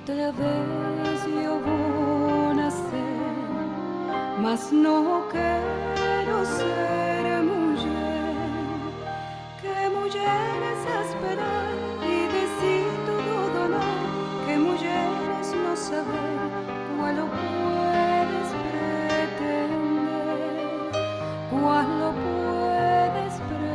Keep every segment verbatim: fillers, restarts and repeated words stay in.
Otra vez yo vo a naser, mas no kero ser mujer. Ke mujeres a esperar i de si todo donar, ke mujeres no saver, kualo puedes pretender, kualo puedes pretender.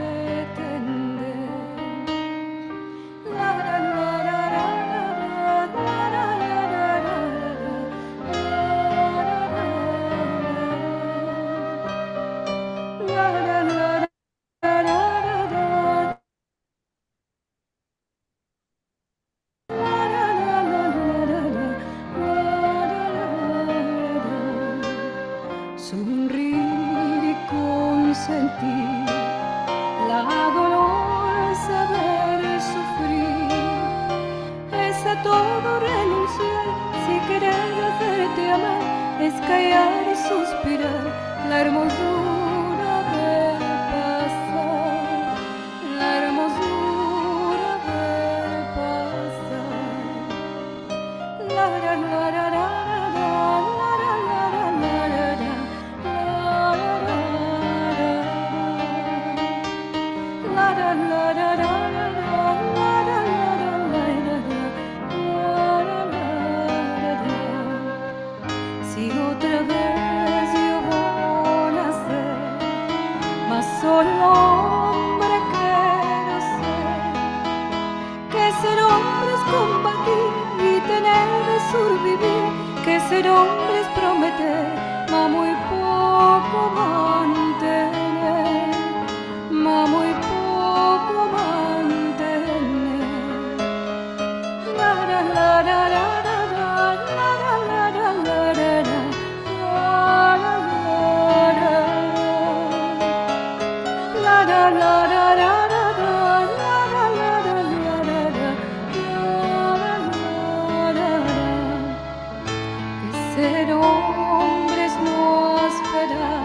Sonrir i konsentir, la dolor saver sufrir, es a todo renunsiar, si keres azerte amar, es kayar i suspirar, la ermozura ver pasar, la ermozura ver pasar. Si otra vez yo vo a naser, mas solo ombre kero ser. Ke ser ombre es kombatir i tener de surbivir, ke ser ombre es prometer, ma muy poko mantener, ma muy poko mantener. Ke ser ombre es no asperar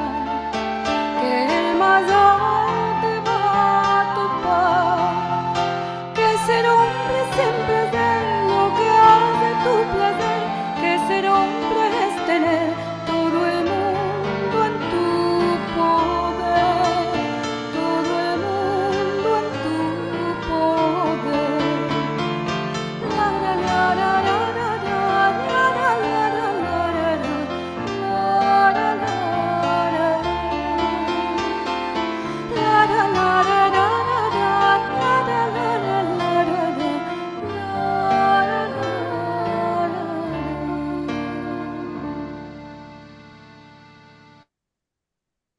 ke el mas alto te va a topar. Ke ser ombre es siempre azer lo ke aze tu plazer. Ke ser ombre es tener todo el mundo en tu poder, todo el mundo en tu poder.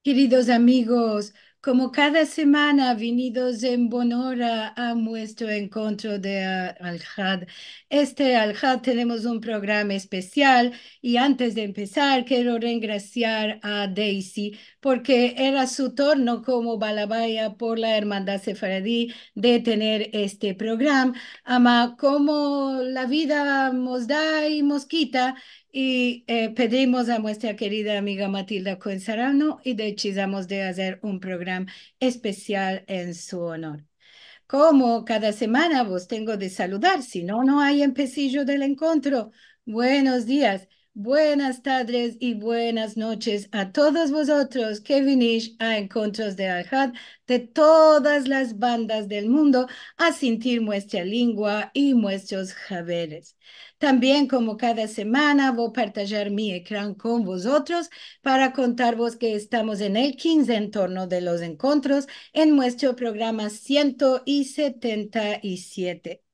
Keridos amigos, komo kada semana, vinidos en bon ora a muestro enkontro de, ah, Alhad. Este Alhad tenemos un programa espesial i antes de empesar kero rengrasiar a Daisy porke era su turno komo balabaya por la Ermandad Sefaradi de tener este programa. Ama komo la vida mos da i mos kita, i, eh, pedimos a muestra kerida amiga Matilda Cohen Sarano i desizimos de azer un programa espesial en su onor. Komo kada semana vos tengo de saludar, si no, no ay empesijo del enkontro. Buenos dias, buenas tardes i buenas noches a todos vozotros ke vinish a enkontros de Alhad de todas las bandas del mundo a sintir muestra lingua i muestros haberes. Tambien, komo kada semana, vo partajar mi ekran kon vozotros para kontarvos ke estamos en el kinze entorno de los enkontros en muestro programa siento i setenta i siete.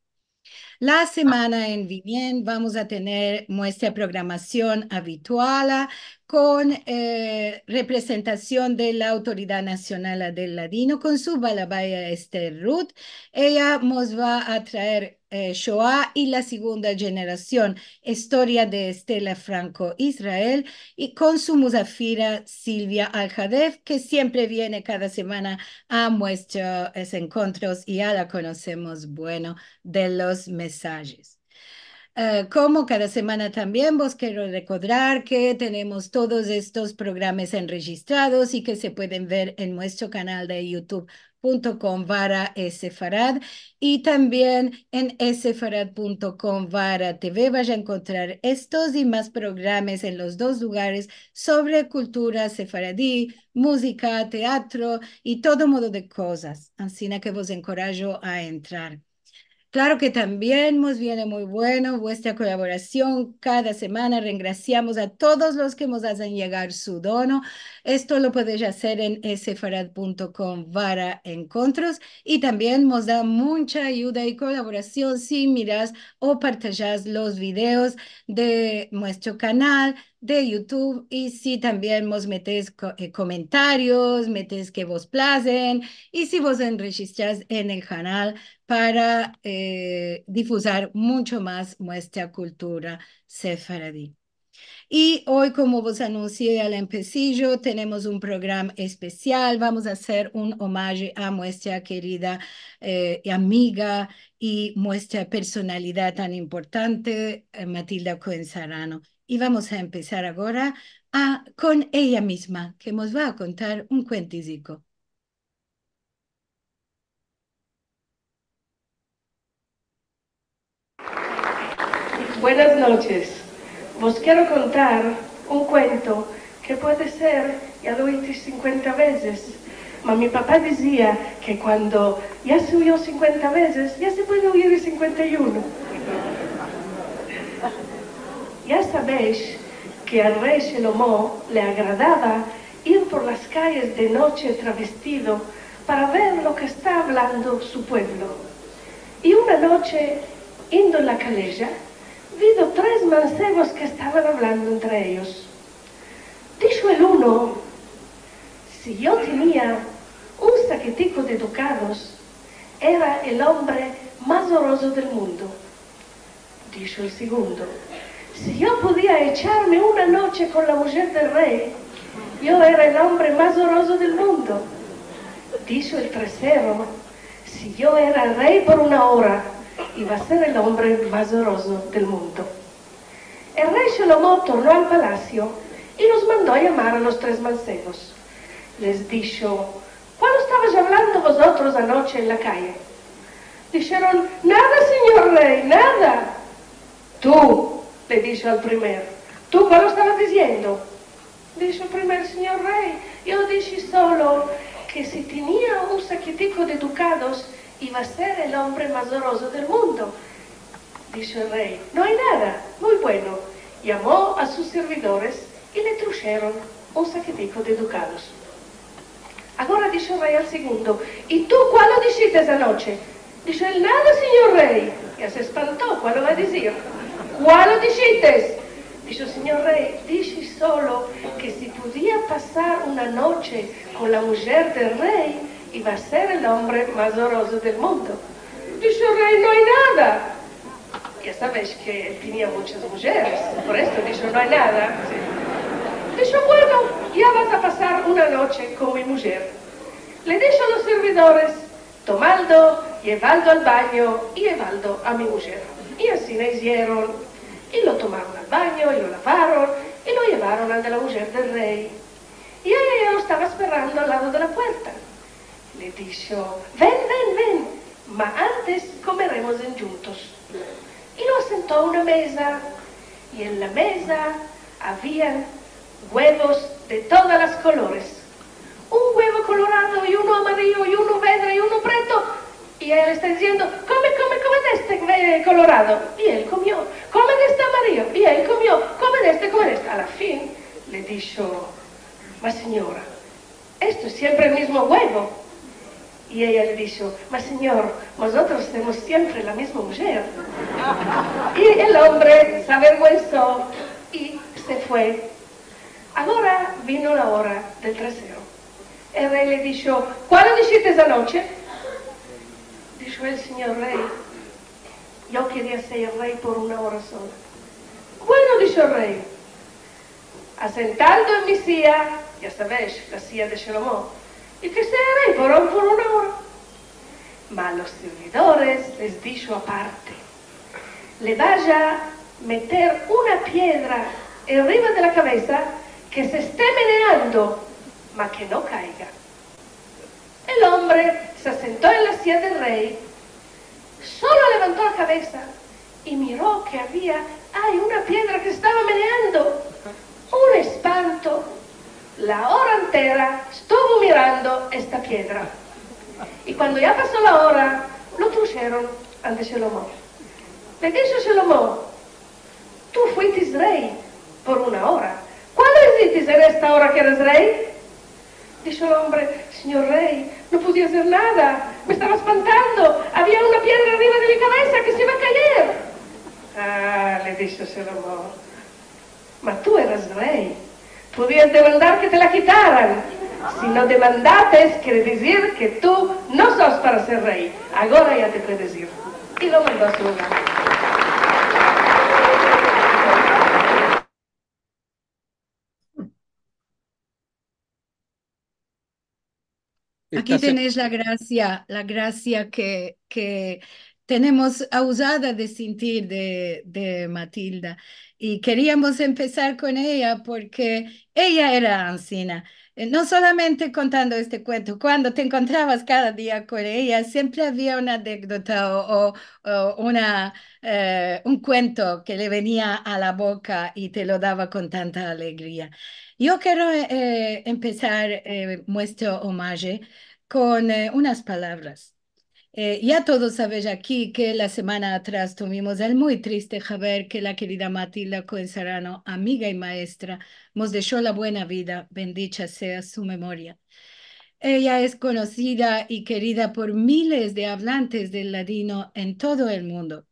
La semana en vinien vamos a tener muestra programasion abituala kon, eh, representasion de la Autoridad Nasional del Ladino kon su balabaya Esther Ruth. Eya mos va a traer eh, Shoa i la segunda jenerasion, istoria de Estela Franco Israel, i kon su muzafira Silvia Alhadef, ke siempre viene kada semana a muestros enkontros i ya la konosemos, bueno, de los mesajes. Eh, komo kada semana tambien vos kero rekordar ke tenemos todos estos programas enrejistrados i ke se pueden ver en muestro kanal de YouTube punto com barra sefarad, i tambien en sefarad punto com barra TV vas a enkontrar estos i mas programas en los dos lugares sovre kultura sefaradi, muzika, teatro i todo modo de kozas. Ansina ke vos enkorajo a entrar. Klaro ke tambien mos viene muy bueno vuestra kolaborasion kada semana. Rengrasiamos a todos los ke mos azen yegar su dono. Esto lo podesh azer en sefarad punto com barra enkontros. I tambien mos da muncha ayuda i kolaborasion si miras o partajas los videos de muestro kanal de YouTube, i si tambien mos metes ko-, eh, komentarios, metes ke vos plazen, i si vos enrejistras en el kanal para, eh, difuzar muncho mas muestra kultura sefaradi. I oy, komo vos anunsié al empesijo, tenemos un programa espesial. Vamos a azer un omaje a muestra kerida, eh, amiga i muestra personalidad tan importante, eh, Matilda Cohen Sarano. I vamos a empesar agora a, kon eya mizma, ke mos va a kontar un kuentiziko. Buenas noches. Vos kero kontar un kuento ke puede ser, ya lo oyi sinkuenta vezes, ma mi papa dizia ke kuando ya se oyo sinkuenta vezes, ya se puede oyir sinkuenta i uno. Ya savesh ke al rey Shelomo le agradava ir por las kayes de noche travestido para ver lo ke esta avlando su puevlo. I una noche, indo en la kaleja, vido tres mansevos ke estavan avlando entre eyos. Disho el uno: "Si yo tenia un saketiko de dukados, era el ombre mas orozo del mundo." Disho el segundo: "Si yo podia echarme una noche kon la mujer del rey, yo era el ombre mas orozo del mundo." Disho el tresero: "Si yo era rey por una ora, iva a ser el ombre mas orozo del mundo." El rey Shelomo torno al palasio i los mando a yamar a los tres mansevos. Les disho: "Kualo estavash avlando vozotros anoche en la kaye?" Disheron: "Nada, sinyor rey, nada." "Tu", le disho al primer, "tu kualo estavas diziendo?" Disho el primer: "Sinyor rey, yo dishi solo ke si tenia un saketiko de dukados, iva a ser el ombre mas orozo del mundo." Disho el rey: "No ay nada." Muy bueno. Yamo a sus sirvidores i le trusheron un saketiko de dukados. Agora disho el rey al segundo: "I tu kualo dishites anoche?" Disho el: "Nada, sinyor rey." Ya se espanto, kualo va a dizir? "Kualo dishites?" Disho: "Sinyor rey, dishi solo ke si podia pasar una noche kon la mujer del rey, iva a ser el ombre mas orozo del mundo." Disho el rey: "No ay nada." Ya savesh ke el tenia munchas mujeres, por esto disho: "No ay nada." Disho: "Bueno, ya vas a pasar una noche kon mi mujer." Le disho a los sirvidores: "Tomaldo, yevaldo al banyo i yevaldo a mi mujer." I ansina izieron. I lo tomaron al banyo, i lo lavaron, i lo yevaron ande la mujer del rey. I eya ya lo estava esperando al lado de la puerta. Le disho: "Ven, ven, ven, ma antes komeremos endjuntos." I lo asento a una meza, i en la meza avian guevos de todas las kolores. Un guevo kolorado, i uno amarillo, i uno vedre, i uno preto. I eya le esta diziendo: "Kome, kome, kome de este, eh, kolorado." I el komio. "Kome de este amarillo." I el komio. "Kome de este, kome de este." A la fin le disho: "Ma sinyora, esto es siempre el mizmo guevo." I eya le disho: "Ma sinyor, mozotros tenemos siempre la mizma mujer." I el ombre se averguenso i se fue. Agora vino la ora del tresero. El rey le disho: "Kualo dishites anoche?" Disho el: "Sinyor rey, yo keria ser rey por una ora sola." "Bueno", disho el rey, "asentando en mi siya", ya savesh, la siya de Shelomo, "i ke sea rey por, por una ora." Ma los sirvidores les disho aparte: "Le vash a meter una piedra arriva de la kavesa, ke se este meneando, ma ke no kaiga." El ombre se sento en la siya del rey, solo levanto la kavesa i miro ke avia ayi una piedra ke estava meneando. Un espanto! La ora entera estuvo mirando esta piedra. I kuando ya paso la ora, lo trusheron ande Shelomo. Le disho Shelomo: Tu fuitis rey por una ora. Kuando izitis en esta ora ke eras rey? Disho el ombre: Sinyor rey, no podia azer nada. Me estava espantando. Avia una piedra arriva de mi kavesa ke se iva a kayer. A, le disho Shelomo, ma tu eras rey. Podias demandar ke te la kitaran. Si no demandates, kere dizir ke tu no sos para ser rey. Agora ya te puedes ir. I lo mando a su lugar. Aki tenesh la grasia, la grasia ke, ke tenemos auzada de sintir de, de Matilda. I keriamos empesar kon eya porke eya era ansina. E, no solamente kontando este kuento, kuando te enkontravas kada dia kon eya, siempre avia una anekdota o, o, o una, e, un kuento ke le venia a la boka i te lo dava kon tanta alegria. Yo kero, e, empesar, e, muestro omaje kon, e, unas palavras. E, ya todos savesh aki ke la semana atras tuvimos el muy triste haber ke la kerida Matilda Koen Sarano, amiga i maestra, mos desho la buena vida, bendicha sea su memoria. Eya es konosida i kerida por miles de avlantes del ladino en todo el mundo.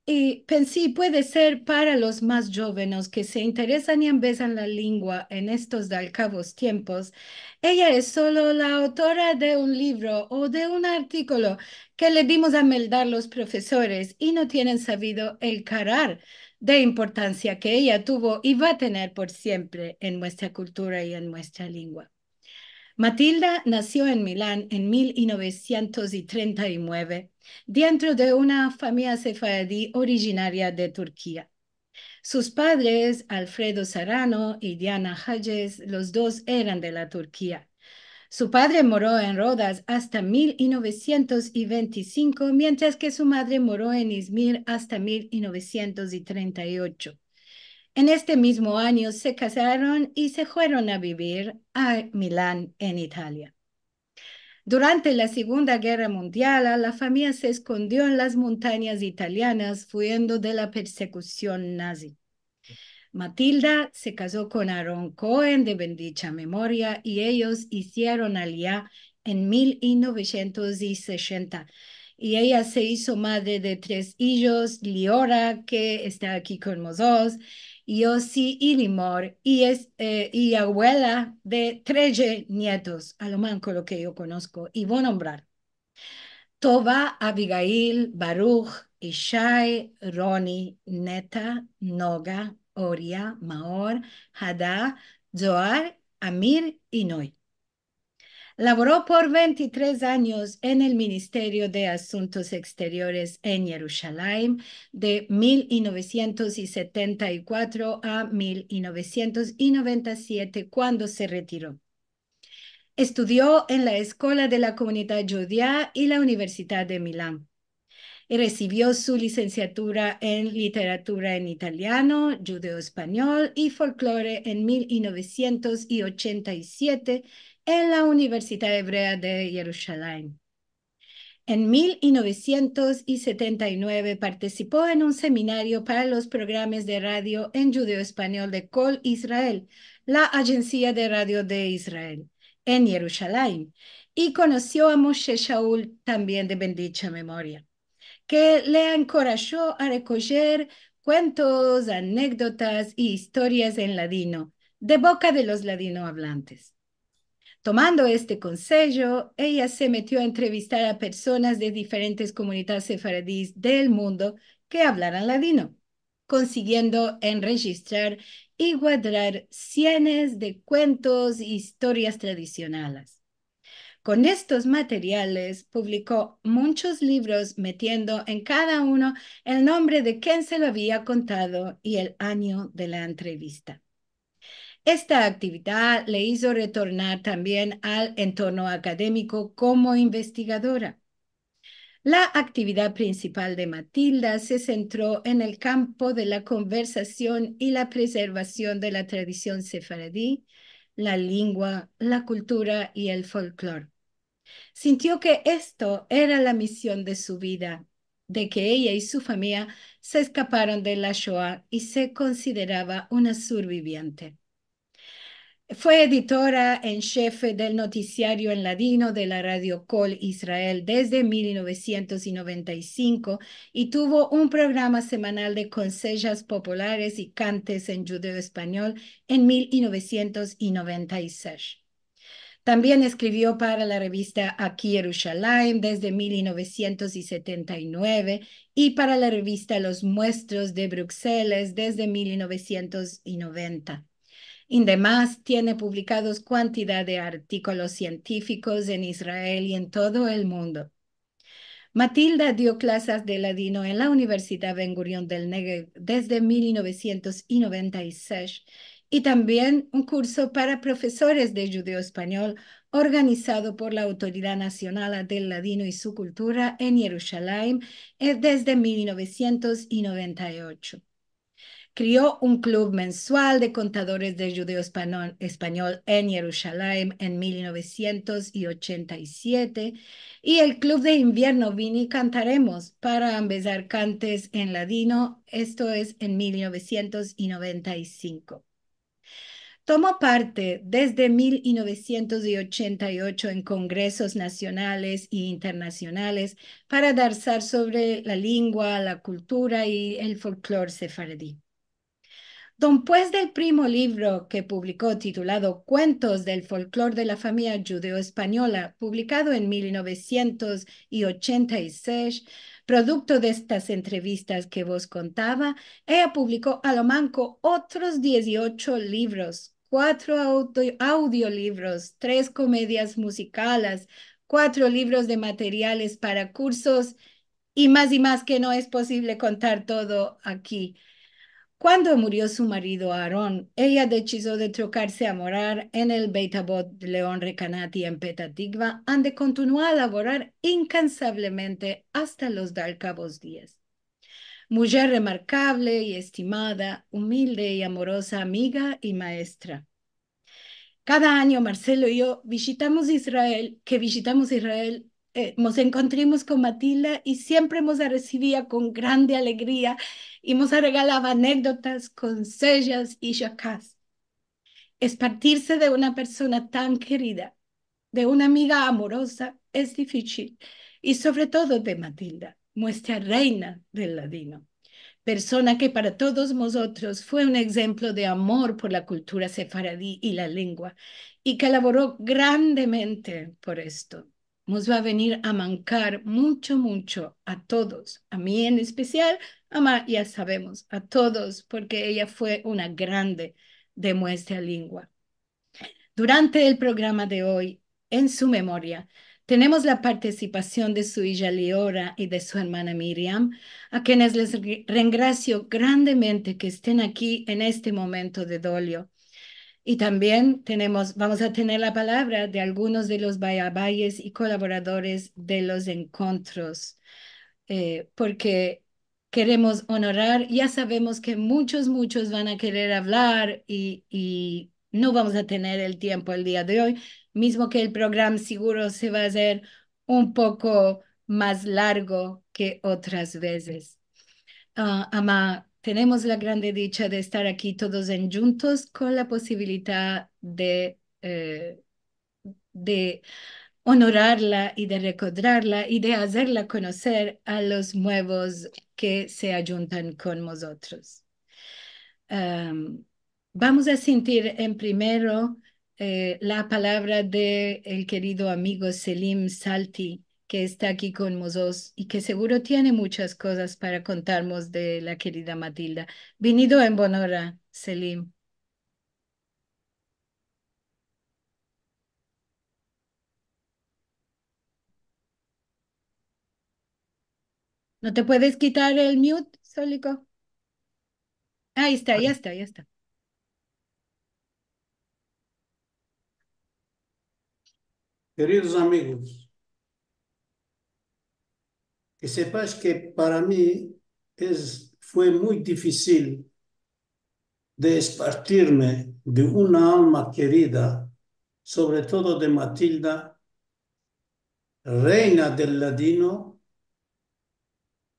I pensi, puede ser para los mas djovenes ke se interesan i ambezan la lingua en estos dalkavos tiempos, eya es solo la autora de un livro o de un artikolo ke le dimos a meldar los profesores i no tienen savido el karar de importansia ke eya tuvo i va a tener por siempre en muestra kultura i en muestra lingua. Matilda nasio en Milan en mil novesientos i trenta i mueve, dientro de una famiya sefaradi orijinaria de Turkia. Sus padres, Alfredo Sarano i Diana Hajes, los dos eran de la Turkia. Su padre moro en Rodas asta mil novesientos i vente i sinko, mientras ke su madre moro en Izmir asta mil novesientos i trenta i ocho. En este mizmo anyo se kazaron i se fueron a bivir a Milan, en Italia. Durante la Segunda Gerra Mundiala, la famiya se eskondio en las montanyas italianas, fuyendo de la persekusion nazi. Matilda se kazo kon Aaron Koen, de bendicha memoria, i eyos izieron aliya en mil novesientos i sesenta. I eya se izo madre de tres ijos, Liora, ke esta aki kon mozotros, Yossi i Limor, i es, e, i abuela de treze nietos, a lo manko lo ke yo konosko, i vo a nombrar: Tova, Abigail, Baruch, Ishai, Roni, Neta, Noga, Oria, Maor, Hada, Zoar, Amir i Noi. Lavoro por vente i tres anyos en el Ministerio de Asuntos Eksteriores en Yerushalayim, de mil novesientos i setenta i kuatro a mil novesientos i noventa i siete, kuando se retiro. Estudio en la Eskola de la Komunidad Djudia i la Universidad de Milan. I resivio su lisensiatura en literatura en italiano, djudeo-espanyol i folklore en mil novesientos i ochenta i siete en la Universidad Ebrea de Yerushalayim. En mil novesientos i setenta i nueve partisipo en un seminario para los programas de radio en djudeo-espanyol de Kol Israel, la ajensia de radio de Israel, en Yerushalayim, i konosio a Moshe Shaul, tambien de bendicha memoria, ke le enkorajo a rekojer kuentos, anekdotas i istorias en ladino, de boka de los ladinoavlantes. Tomando este konsejo, eya se metio a entrevistar a personas de diferentes komunidades sefaradis del mundo ke avlaran ladino, konsigiendo enrejistrar i guadrar sienes de kuentos i istorias tradisionales. Kon estos materiales, publiko munchos livros, metiendo en kada uno el nombre de ken se lo avia kontado i el anyo de la entrevista. Esta aktividad le izo retornar tambien al entorno akademiko komo investigadora. La aktividad prinsipal de Matilda se sentro en el kampo de la konversasion i la prezervasion de la tradision sefaradi, la lengua, la kultura i el folklor. Sintio ke esto era la mision de su vida, de ke eya i su famiya se eskaparon de la Shoa i se konsiderava una surviviente. Fue editora en shefe del notisiario en ladino de la Radio Kol Israel desde mil novesientos i noventa i sinko i tuvo un programa semanal de konsejas populares i kantes en djudeo-espanyol en mil novesientos i noventa i sesh. Tambien eskrivio para la revista Aki Yerushalayim desde mil novesientos i setenta i nueve i para la revista Los Muestros de Bruxelles desde mil novesientos i noventa. Ademas, tiene publikados kuantidad de artikolos sientifikos en Israel i en todo el mundo. Matilda dio klasas de ladino en la Universidad Ben Gurion del Negev desde mil novesientos i noventa i sesh i tambien un kurso para profesores de djudeo-espanyol organizado por la Autoridad Nasional del Ladino i su Kultura en Yerushalayim, eh, desde mil novesientos i noventa i ocho. Krio un klub mensual de kontadores de djudeo-espanyol, espanyol en Yerushalayim en mil novesientos i ochenta i siete, i el klub de invierno Vini Kantaremos para ambezar kantes en ladino, esto es, en mil novesientos i noventa i sinko. Tomo parte desde mil novesientos i ochenta i ocho en kongresos nasionales i internasionales para darsar sovre la lengua, la kultura i el folklor sefaradi. Dempues del primo livro ke publiko, titulado Kuentos del folklor de la famiya djudeo-espanyola, publikado en mil novesientos i ochenta i sesh, produkto de estas entrevistas ke vos kontava, eya publiko a lo manko otros dieziocho livros, kuatro audio-, audiolivros, tres komedias muzikales, kuatro livros de materiales para kursos i mas i mas ke no es posivle kontar todo aki. Kuando murio su marido Aaron, eya desidio de trokarse a morar en el Beit Avot Leon Recanati en Petah Tikva, ande kontinuo a lavorar inkansavlemente asta los dalkavos dias. Mujer remarkavle i estimada, umilde i amoroza amiga i maestra. Kada anyo Marcelo i yo vizitamos Israel, ke vizitamos Israel, eh, mos enkontrimos kon Matilda i siempre mos a resivia kon grande alegria i mos a regalava anekdotas, konsejas i jakas. Espartirse de una persona tan kerida, de una amiga amoroza, es difisil, i sovre todo de Matilda, muestra reina del ladino, persona ke para todos mozotros fue un egzemplo de amor por la kultura sefaradi i la lengua, i ke lavoro grandemente por esto. Mos va a venir a mankar muncho, muncho a todos, a mi en espesial, ama ya savemos, a todos, porke eya fue una grande de muestra lengua. Durante el programa de oy, en su memoria, tenemos la partisipasion de su ija Liora i de su ermana Miriam, a kenes les re-, rengrasio grandemente ke esten aki en este momento de dolio. I tambien tenemos, vamos a tener la palavra de algunos de los bayabayes i kolaboradores de los enkontros, eh, porke keremos onorar, ya savemos ke munchos, munchos van a kerer avlar i, i no vamos a tener el tiempo el dia de oy, mizmo ke el programa siguro se va a azer un poko mas largo ke otras vezes. Ah, ama tenemos la grande dicha de estar aki todos endjuntos kon la posibilidad de, eh, de onorarla i de rekodrarla i de azerla konoser a los muevos ke se adjuntan kon mozotros. Em, vamos a sintir en primero, eh, la palavra de el kerido amigo Selim Salti, ke esta aki kon mozotros i ke seguro tiene munchas kozas para kontarmos de la kerida Matilda. Vinido en bon ora, Selim. No te puedes kitar el mute, Soliko? Ahi esta, ya esta, ya esta. Keridos amigos, ke sepash ke para mi es, fue muy difisil de espartirme de una alma kerida, sovre todo de Matilda, reina del ladino,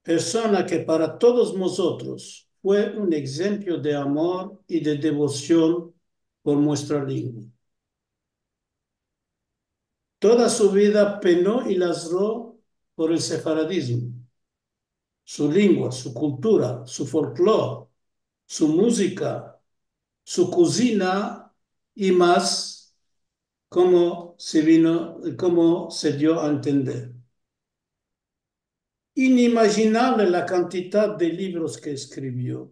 persona ke para todos mozotros fue un egzemplo de amor i de devosion por muestra lengua. Toda su vida peno i lazro por el sefaradizmo, su lengua, su kultura, su folklor, su muzika, su kuzina i mas, komo se vino, komo se dio a entender. Inimajinavle la kantidad de livros ke eskrivio,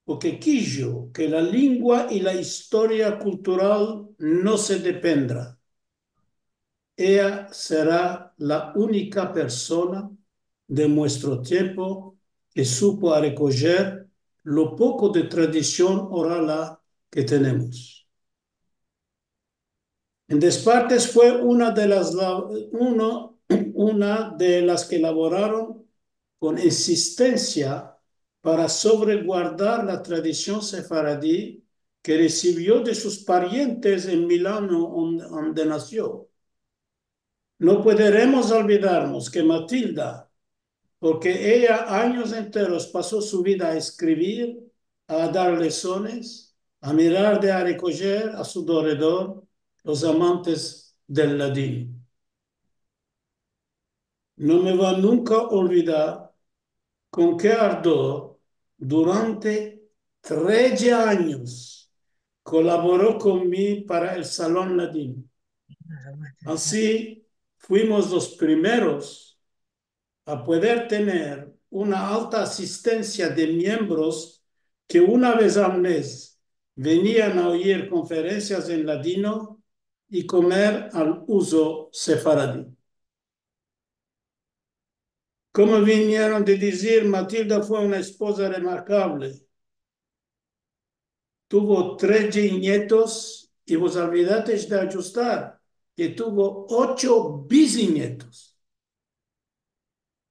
porke kijo ke la lengua i la istoria kultural no se dependra. Eya sera la unika persona de muestro tiempo ke supo arekojer lo poko de tradision oral ke tenemos. En todas partes fue una de las la-, uno, una de las ke lavoraron kon insistensia para sovreguardar la tradision sefaradi ke resivio de sus parientes en Milano, on-, onde nasio. No poderemos olvidarmos ke Matilda, porke eya anyos enteros paso su vida a eskrivir, a dar lesones, a mirar de arekojer a su deredor los amantes del ladino. No me vo nunka olvidar kon ke ardor durante tredje anyos kolaboro kon mi para el Salon Ladino. Ansi, fuimos los primeros a poder tener una alta asistensia de miembros ke una vez al mez venian a oyir konferensias en ladino i komer al uzo sefaradi. Komo vinieron de dizir, Matilda fue una espoza remarkavle. Tuvo tredje nietos i vos olvidatesh de ajustar ke tuvo ocho biznietos.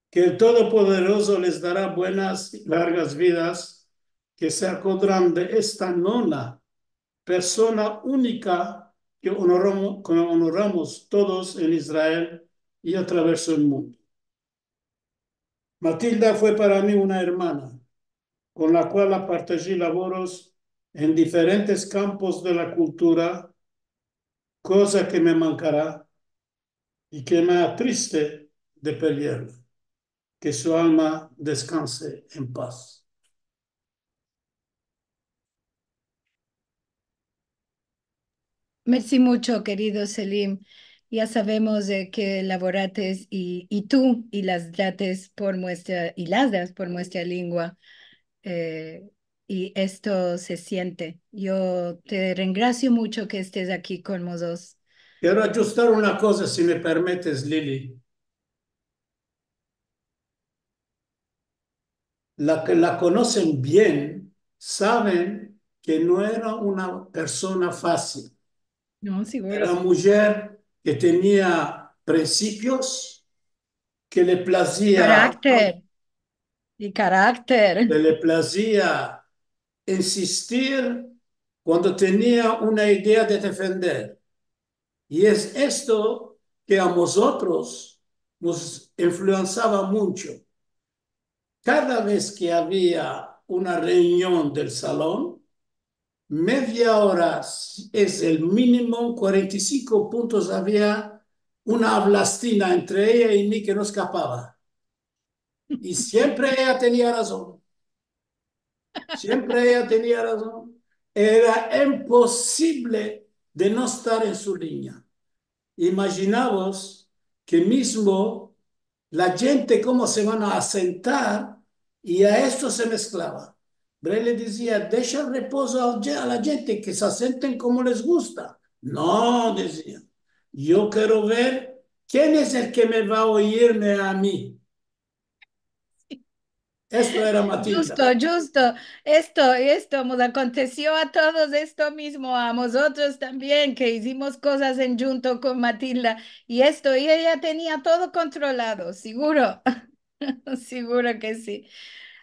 Ke el Todopoderozo les dara buenas i largas vidas, ke se akodran de esta nona, persona unika ke onoramo-, ke onoramos todos en Israel i a traverso el mundo. Matilda fue para mi una ermana, kon la kual apartaji lavoros en diferentes kampos de la kultura, koza ke me mankara i ke me atriste de perderla. Ke su alma deskanse en pas. Mersi muncho, kerido Selim. Ya savemos, eh, ke lavorates i, i tu, i las dates por muestra, i las das por muestra lengua, eh, i esto se siente. Yo te rengrasio muncho ke estes aki kon mozotros. Kero ajustar una koza, si me permetes, Lili. La ke la konosen bien saven ke no era una persona fasil. No, seguro. Era mujer ke tenia prinsipios, ke le plazia Karakter. I karakter. Ke le plazia insistir kuando tenia una idea de defender. I es esto ke a mozotros mos influensava muncho. Kada vez ke avia una reunion del salon, media ora, es el minimo, kuarenta i sinko puntos, avia una avlastina entre eya i mi ke no eskapava. I siempre eya tenia razon. Siempre eya tenia razon. Era imposivle de no estar en su linya. Imajinavos ke mizmo la djente komo se van a asentar, i a esto se mesklava. Pero le dizia, "Desha repozo al dje-, a la djente ke se asenten komo les gusta." "No", dizia, "yo kero ver ken es el ke me va a oyirme a mi." Esto era Matilda. Djusto, djusto. Esto, esto mos akontesio a todos, esto mizmo a mozotros tambien, ke izimos kozas en djunto kon Matilda. I esto, i eya tenia todo kontrolado, siguro. Siguro ke si.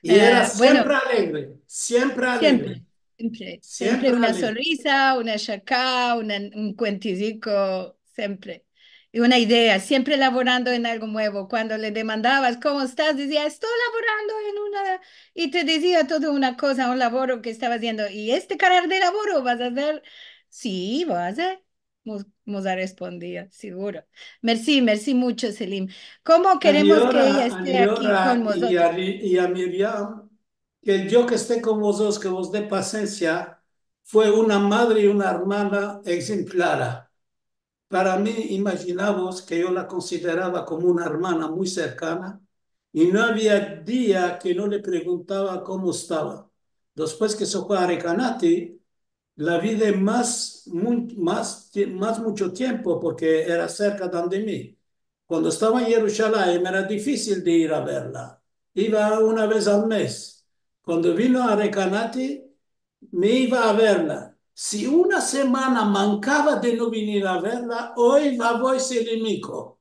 I era, eh, bueno, siempre alegre, siempre alegre. Siempre, siempre, siempre una sonrisa, una shaka, una, un kuentiziko, siempre. I una idea, siempre lavorando en algo muevo. Kuando le demandavas, "Komo estas?", dizia, "Esto lavorando en una", i te dizia toda una koza, un lavoro ke estava aziendo. "I este karar de lavoro vas a azer?" "Si, vo a azer", mos, mos respondia, siguro. Mersi, mersi muncho, Selim. Komo keremos ke eya este aki kon mozotros? A Liora i a Miriam, ke el Dio ke este kon vozotros, ke vos de pasensia, fue una madre i una ermana egzemplara. Para mi, imajinavos ke yo la konsiderava komo una ermana muy serkana, i no avia dia ke no le preguntava komo estava. Despues ke se fue a Rekanati, la vi de mas, mu-, mas tie-, mas muncho tiempo, porke era serka de mi. Kuando estava en Yerushalayim, era difisil de ir a verla. Iva una vez al mez. Kuando vino a Rekanati, me iva a verla. Si una semana mankava de no venir a verla, oy va voy Selimiko.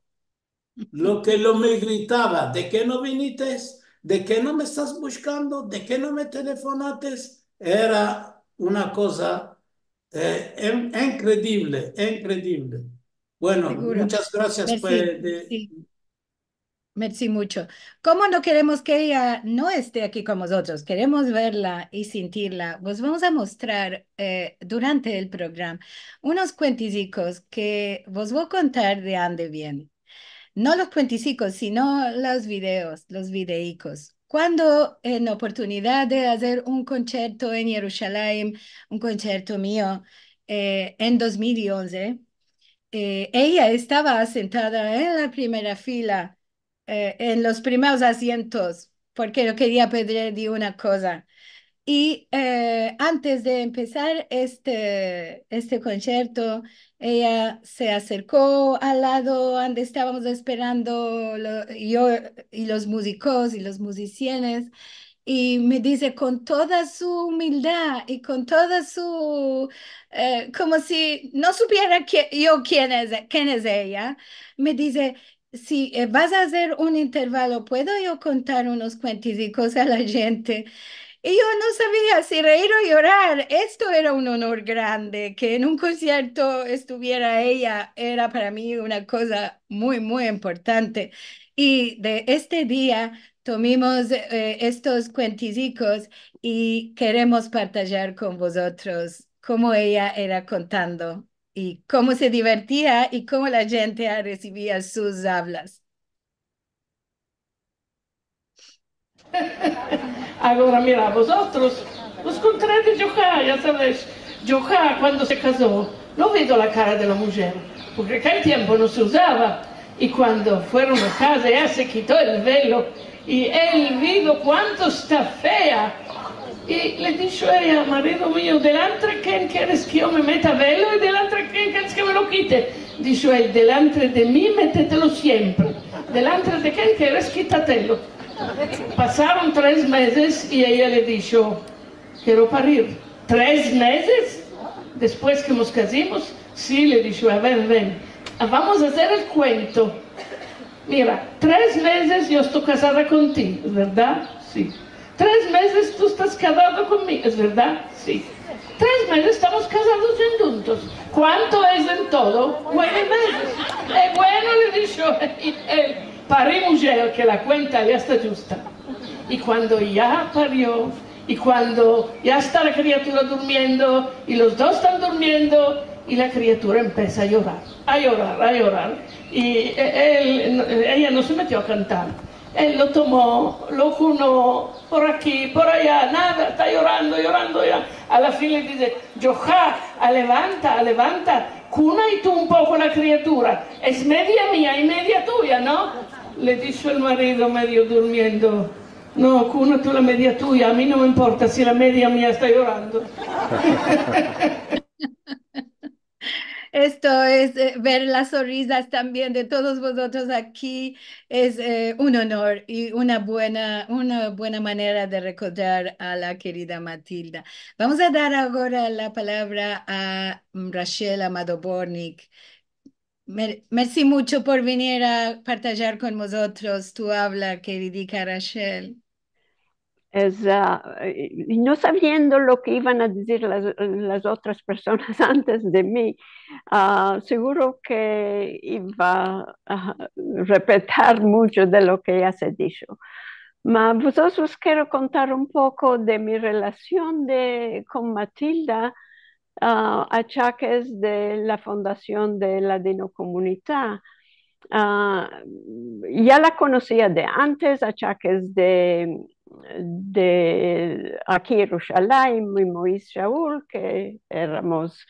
Lo ke lo me gritava, "De ke no vinites? De ke no me estas bushkando? De ke no me telefonates?" Era una koza, eh, in-, inkredivle, inkredivle. Bueno, munchas grasias, pues, de... Mersi muncho. Komo no keremos ke eya no este aki kon mozotros, keremos verla i sintirla, vos vamos a mostrar, eh, durante el programa unos kuentizikos ke vos vo a kontar de ande viene. No los kuentizikos, sino los videos, los videikos. Kuando en oportunidad de azer un konserto en Yerushalayim, un konserto mio, eh, en dos mil i onze, eh, eya estava sentada en la primera fila, eh, en los primeros asientos, porke no keria perder ni una koza. I, eh, antes de empesar este, este konserto, eya se aserko al lado ande estavamos esperando lo-, yo i los muzikos i los muzisienes, i me dize kon toda su umildad i kon toda su, eh, komo si no supiera ke-, yo ken es, ken es eya, me dize, "Si, eh, vas a azer un intervalo, puedo yo kontar unos kuentizikos a la djente?" I yo no savia si reir o yorar. Esto era un onor grande, ke en un konserto estuviera eya, era para mi una koza muy, muy importante. I de este dia tomimos, eh, estos kuentizikos i keremos partajar kon vozotros komo eya era kontando i komo se divertia i komo la djente resivia sus avlas. Agora, mira, vozotros, vos kontre de Djoha, ya savesh, Djoha, kuando se kazo, no vido la kara de la mujer, porke akel tiempo no se uzava, i kuando fueron a kaza, eya se kito el velo, i el vido kuanto esta fea. I le disho eya, "Marido mio, delantre ken keres ke yo me meta velo i delantre ken keres ke me lo kite?" Disho el, "Delantre de mi, metetelo siempre. Delantre de ken keres, kitatelo." Pasaron tres mezes i eya le disho, "Kero parir." "Tres mezes despues ke mos kazimos?" "Si", le disho, "a ver, ven, vamos a azer el kuento. Mira, tres mezes yo esto kazada kon ti, es verdad?" "Si." "Tres mezes tu estas kazado kon mi, es verdad?" "Si." "Tres mezes estamos kazados djuntos. Kuanto es en todo?" "Mueve mezes." "E bueno", le disho el, "pari mujer, ke la kuenta ya esta djusta." I kuando ya pario, i kuando ya esta la kriatura durmiendo, i los dos estan durmiendo, i la kriatura empesa a yorar, a yorar, a yorar, i e-, el, eya no se metio a kantar. El lo tomo, lo kuno, por aki, por aya, nada, esta yorando, yorando, ya. A la fin le dize, "Djoha, alevanta, alevanta, kuna i tu un poko la kriatura, es media mia i media tuya, no?" Le disho el marido, medio durmiendo, "No, kuna tu la media tuya, a mi no me importa si la media mia esta yorando." Esto es, eh, ver las sonrisas tambien de todos vozotros aki es, eh, un onor i una buena, una buena manera de rekordar a la kerida Matilda. Vamos a dar agora la palavra a, mm, Rachel Amado Bortnick. Mer-, mersi muncho por venir a partajar kon mozotros tu avla, keridika Rachel. Es, ah, eh, no saviendo lo ke ivan a dizir las, las otras personas antes de mi, ah, seguro ke iva a repetir muncho de lo ke ya se disho. Ma vozotros kero kontar un poko de mi relasion de, kon Matilda, ah, achakes de la fundasion de Ladinokomunita. Ah, ya la konosia de antes, achakes de, de aki Yerushalayim i Moiz Shaul, ke eramos,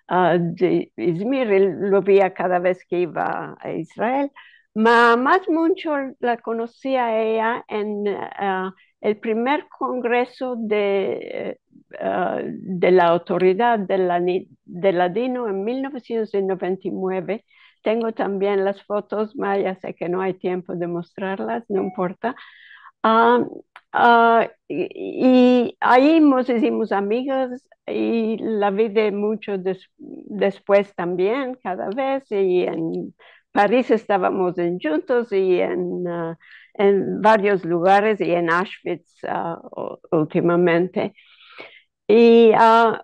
ah, de Izmir, i lo via kada vez ke iva a Israel. Ma mas muncho la konosia eya en, ah, el primer kongreso de, eh, de la Autoridad de la ni-, de Ladino en mil novesientos noventa i mueve. Tengo tambien las fotos, ma ya se ke no ay tiempo de mostrarlas, no importa. Ah, ah, i, i ayi mos izimos amigas i la vi de muncho des-, despues tambien, kada vez, i en Paris estavamos en, djuntos i en, ah, en varios lugares i en Auschwitz, ah, u-, ultimamente. I, ah,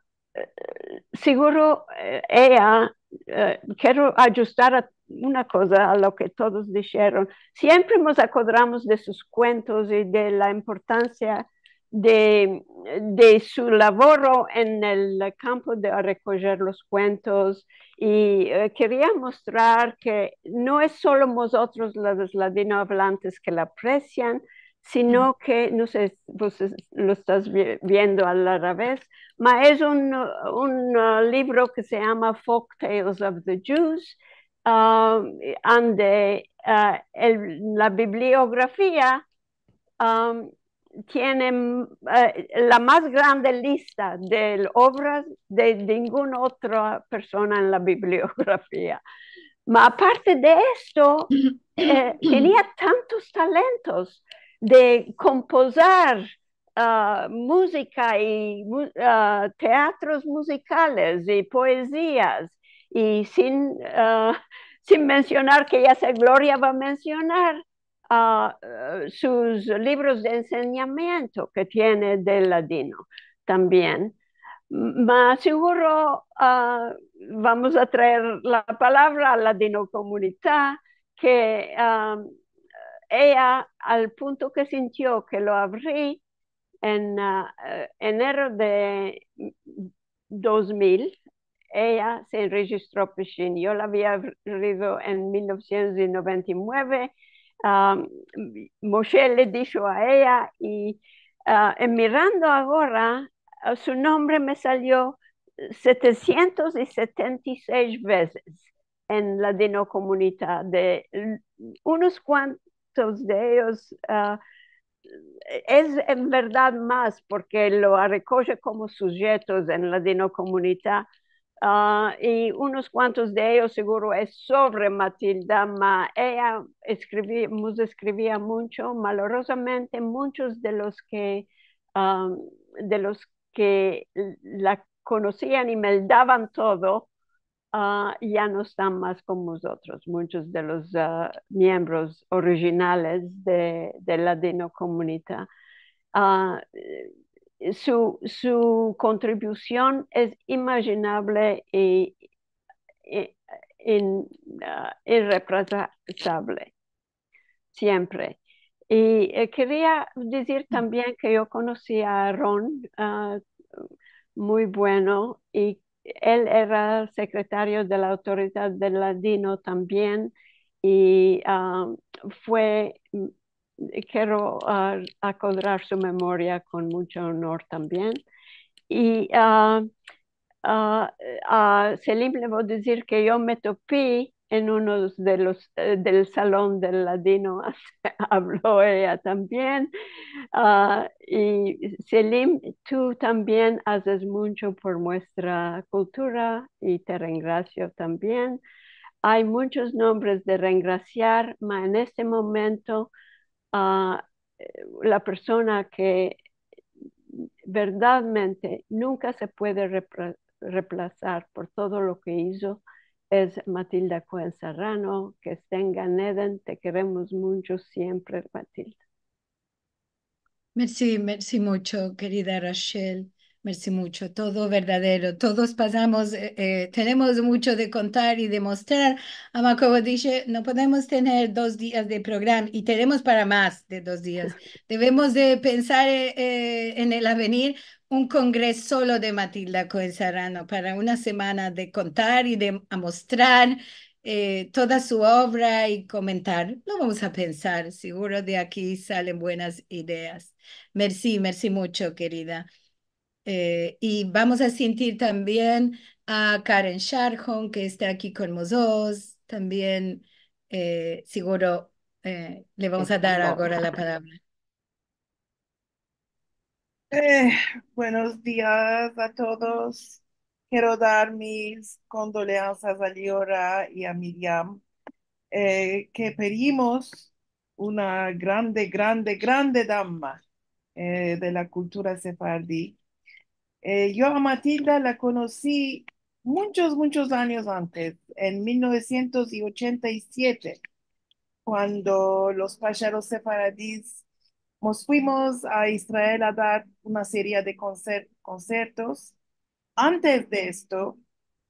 seguro, eh, eya, eh, kero adjustar a una koza a lo ke todos disheron. Siempre mos akodramos de sus kuentos i de la importansia de, de su lavoro en el kampo de rekojer los kuentos. I, eh, keria mostrar ke no es solo mozotros, los ladinoavlantes, ke la apresian, sino ke, no se, pues, es-, lo estas vi-, viendo al revez, ma es un, un, ah, livro ke se yama Folk Tales of the Jews, ah, ande, ah, el, la bibliografia, am, tiene, eh, la mas grande lista de ovras de ninguna otra persona en la bibliografia. Ma aparte de esto, eh, tenia tantos talentos de kompozar, ah, muzika i mu-, ah, teatros muzikales i poezias, i sin, ah, sin mensionar, ke ya se Gloria va a mensionar, ah, eh, sus livros de ensenyamiento ke tiene de ladino tambien. Ma seguro, ah, vamos a traer la palavra a Ladinokomunita, ke, ah, eya, al punto ke sintio ke lo avri en, ah, eh, enero de dos mil, eya se rejistro pishin. Yo la avia avrido en mil novesientos noventa i mueve. Ah, Moshe le disho a eya i, ah, en mirando agora, ah, su nombre me salio setesientos i setenta i sesh vezes en Ladinokomunita. De unos kuantos de eyos, ah, es en verdad mas, porke lo arekoje komo sujetos en Ladinokomunita, ah, i unos kuantos de eyos seguro es sovre Matilda, ma eya eskrivi-, mos eskrivia muncho. Malorozamente, munchos de los ke, ah, de los ke la konosian i me davan todo, ah, ya no estan mas kon mozotros, munchos de los, ah, miembros orijinales de, de Ladinokomunita. Ah, eh, su, su kontribusion es imajinable i, i, in-, ah, irreprezable. Siempre. I, eh, keria dizir tambien ke yo konosi a Aaron, ah, muy bueno, i el era sekretario de la Autoridad del Ladino tambien, i, ah, fue, mm, kero, ah, akodrar su memoria kon muncho onor tambien. I, ah, ah, a Selim le vo dizir ke yo me topi en uno de los, eh, del salon del ladino avlo eya tambien. Ah, i Selim, tu tambien azes muncho por muestra kultura i te rengrasio tambien. Ay munchos nombres de rengrasiar, ma en este momento, ah, eh, la persona ke verdadmente nunka se puede repra-, replazar por todo lo ke izo es Matilda Koen Serrano, ke este en Gan Eden. Te keremos muncho siempre, Matilda. Mersi, mersi muncho, kerida Rachel. Mersi muncho. Todo verdadero. Todos pasamos, eh, eh, tenemos muncho de kontar i de mostrar. Ama, komo dishe, no podemos tener dos dias de programa i tenemos para mas de dos dias. Devemos de pensar, eh, eh, en el avenir un kongreso solo de Matilda Koen Serrano para una semana de kontar i de amostrar, eh, toda su ovra i komentar. Lo vamos a pensar, siguro de aki salen buenas ideas. Mersi, mersi muncho, kerida. Eh, i vamos a sintir tambien a Karen Sharhon, ke esta aki kon mozotros. Tambien, eh, siguro, eh, le vamos a dar agora la palavra. Eh, buenos dias a todos. Kero dar mis kondoleansas a Liora i a Miriam, eh, ke perdimos una grande, grande, grande dama, eh, de la kultura sefaradi. Eh, yo a Matilda la konosi munchos, munchos anyos antes, en mil novesientos i ochenta i siete, kuando los pasharos sefaradis mos fuimos a Israel a dar una seria de konser-, konsertos. Antes de esto,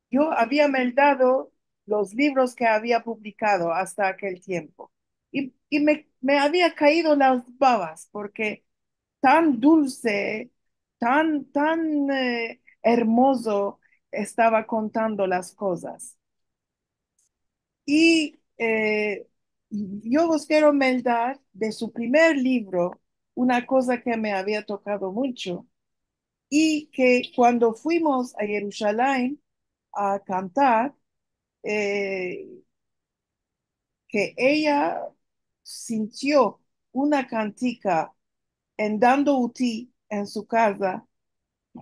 yo avia meldado los livros ke avia publikado asta akel tiempo. I, i me, me avia kaido las babas, porke tan dulse, tan, tan, eh, ermozo estava kontando las kozas. I, eh, yo vos kero meldar de su primer livro una koza ke me avia tokado muncho, i ke kuando fuimos a Yerushalayim a kantar, eh, ke eya sintio una kantika en dando uti en su kaza,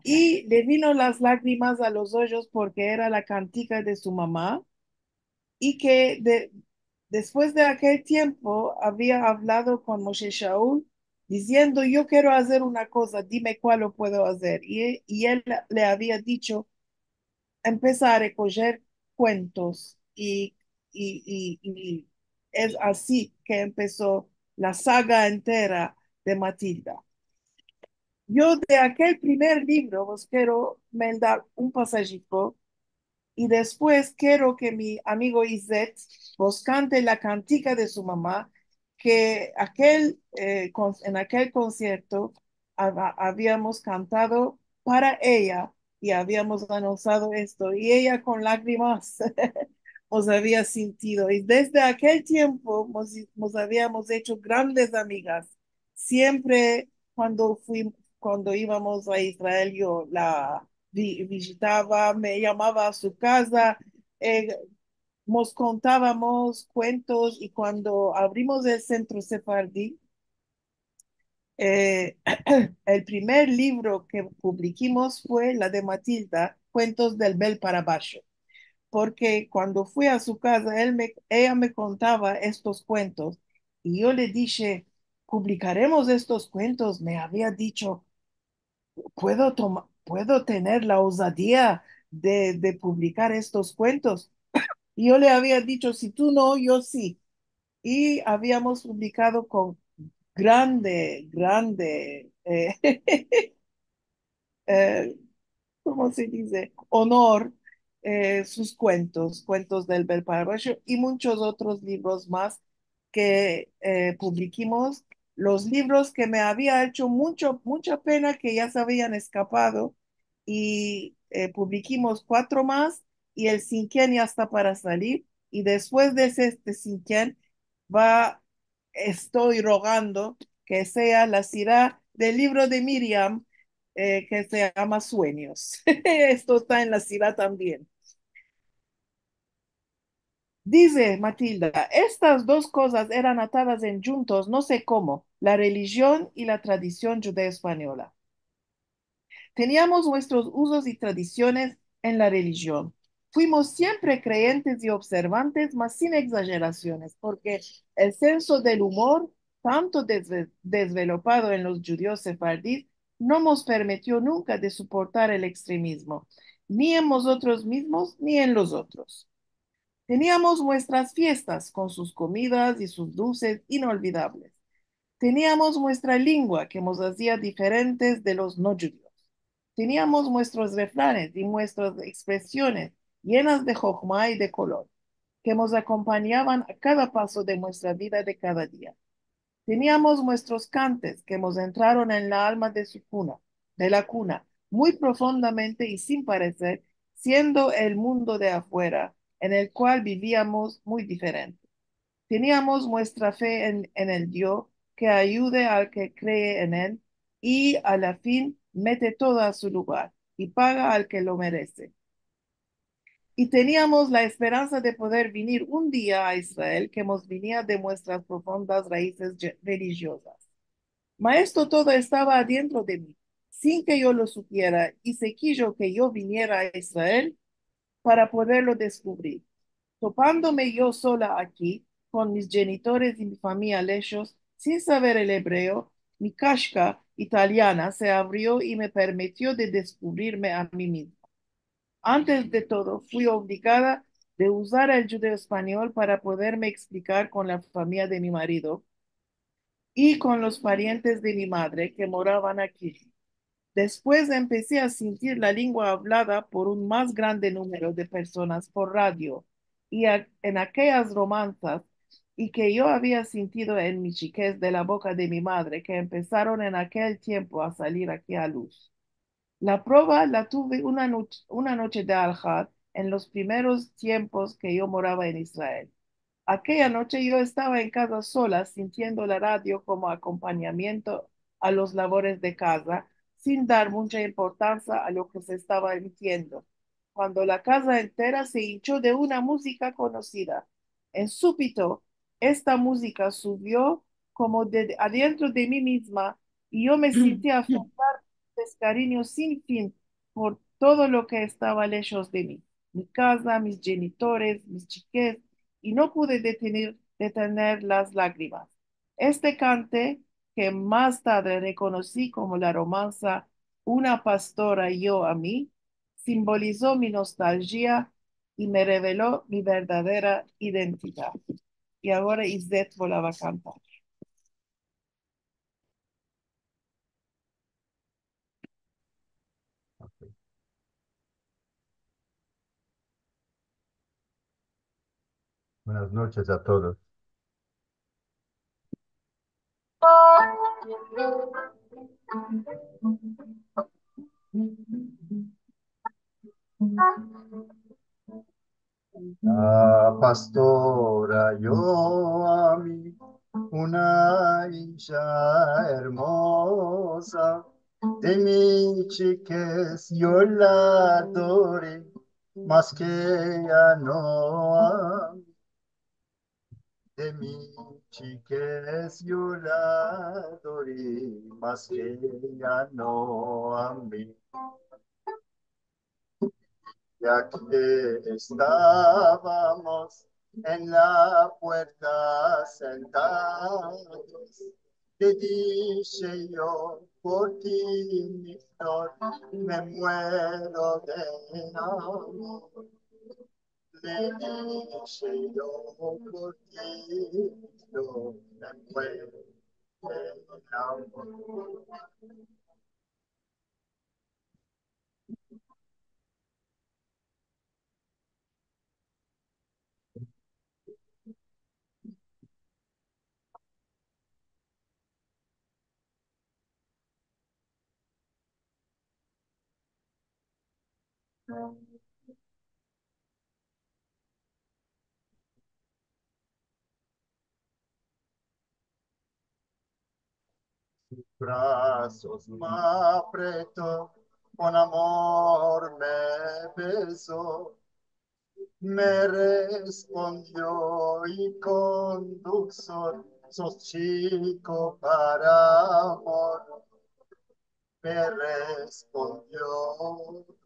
i le vino las lagrimas a los ojos porke era la kantika de su mama, i ke de-, despues de akel tiempo avia avlado kon Moshe Shaul, diziendo: "Yo kero azer una koza, dime kual lo puedo azer". I e-, i el le avia dicho: "Empesa a rekojer kuentos", i, i, i, i es ansi ke empeso la saga entera de Matilda. Yo de akel primer livro vos kero meldar un pasajiko, i despues kero ke mi amigo Izet vos kante la kantika de su mama, ke akel, eh, kon-, en akel konsierto ava-, aviamos kantado para eya i aviamos anunsiado esto, i eya kon lagrimas mos avia sintido. I desde akel tiempo mos, mos aviamos echo grandes amigas. Siempre kuando fui-, kuando ivamos a Israel, yo la vi-, vizitava, me yamava a su kaza, eh, mos kontavamos kuentos, i kuando avrimos el Sentro Sefaradi, eh, el primer livro ke publikimos fue la de Matilda, Kuentos del Bel para Basho, porke kuando fui a su kaza, el me, eya me kontava estos kuentos, i yo le dishe: "Publikaremos estos kuentos?". Me avia dicho: "Puedo toma-, puedo tener la ozadia de, de publikar estos kuentos?". I yo le avia dicho: "Si tu no, yo si". I aviamos publikado kon grande, grande, eh, eh, komo se dize? Onor, eh, sus kuentos, Kuentos del Bel para Basho, i munchos otros livros mas ke, eh, publikimos, los livros ke me avia echo muncho, muncha pena ke ya se avian eskapado, i, eh, publikimos kuatro mas, i el sinken ya esta para salir, i despues de ese, este sinken, va, esto rogando ke sea la sira del livro de Miriam, eh, ke se yama Suenyos. Esto esta en la sira tambien. Dize Matilda, estas dos kozas eran atadas en djuntos, no se komo, la relijion i la tradision djudeo-espanyola. Teniamos muestros uzos i tradisiones en la relijion. Fuimos siempre kreyentes i observantes, mas sin egzajerasiones, porke el senso del umor, tanto dezve-, dezvelopado en los djudios sefardis, no mos permitio nunka de suportar el ekstremizmo, ni en mozotros mizmos, ni en los otros. Teniamos muestras fiestas kon sus komidas i sus dulses inolvidavles. Teniamos muestra lengua ke mos azia diferentes de los no djudios. Teniamos muestros refranes i muestras ekspresiones yenas de hohma i de kolor, ke mos akompanyavan a kada paso de muestra vida de kada dia. Teniamos muestros kantes ke mos entraron en la alma de su kuna, de la kuna, muy profundamente i sin pareser, siendo el mundo de afuera en el kual biviamos muy diferente. Teniamos muestra fe en, en el Dio ke ayude al ke kree en el, i a la fin mete todo a su lugar i paga al ke lo merese. I teniamos la esperansa de poder vinir un dia a Israel, ke mos vinia de muestras profundas raizes ye-, relijiozas. Ma esto todo estava adientro de mi, sin ke yo lo supiera, i se kijo ke yo viniera a Israel para poderlo deskuvrir. Topandome yo sola aki, kon mis djenitores i mi famiya leshos, sin saver el ebreo, mi kashka italiana se avrio i me permitio de deskuvrirme a mi mizma. Antes de todo, fui ovligada de uzar el djudeo-espanyol para poderme eksplikar kon la famiya de mi marido i kon los parientes de mi madre ke moravan aki. Despues empesi a sintir la lengua avlada por un mas grande numero de personas por radio i a-, en akeyas romansas i ke yo avia sintido en mi chikez de la boka de mi madre, ke empesaron en akel tiempo a salir aki a luz. La prova la tuve una noch-, una noche de Alhad en los primeros tiempos ke yo morava en Israel. Akeya noche yo estava en kaza sola, sintiendo la radio komo akompanyamiento a los lavores de kaza, sin dar muncha importansa a lo ke se estava emitiendo, kuando la kaza entera se incho de una muzika konosida. En supito, esta muzika suvio komo de adientro de mi mizma i yo me sinti afrontar deskariño sin fin por todo lo ke estava leshos de mi, mi kaza, mis djenitores, mis chikez, i no pude detener, detener las lagrimas. Este kante, ke mas tadre rekonosi komo la romansa Una pastora i yo a mi, simbolizo mi nostaljia i me revelo mi verdadera identidad. I agora Izet volava a kantar. Buenas noches a todos. La pastora i yo a mi, una isha ermoza, de mi chikez yo la adori, mas ke eya no a mi. De mi chikez yo la adori, mas ke eya no a mi. Ya ke estavamos en la puerta sentados, le dishe yo: por ti, mi flor, me muero de amor. Le dishe yo: por ti, mi flor, me muero de amor. Sus brazos me apreto, kon amor me beso. Me respondio i kon dulsor: sos chiko para amor. Me respondio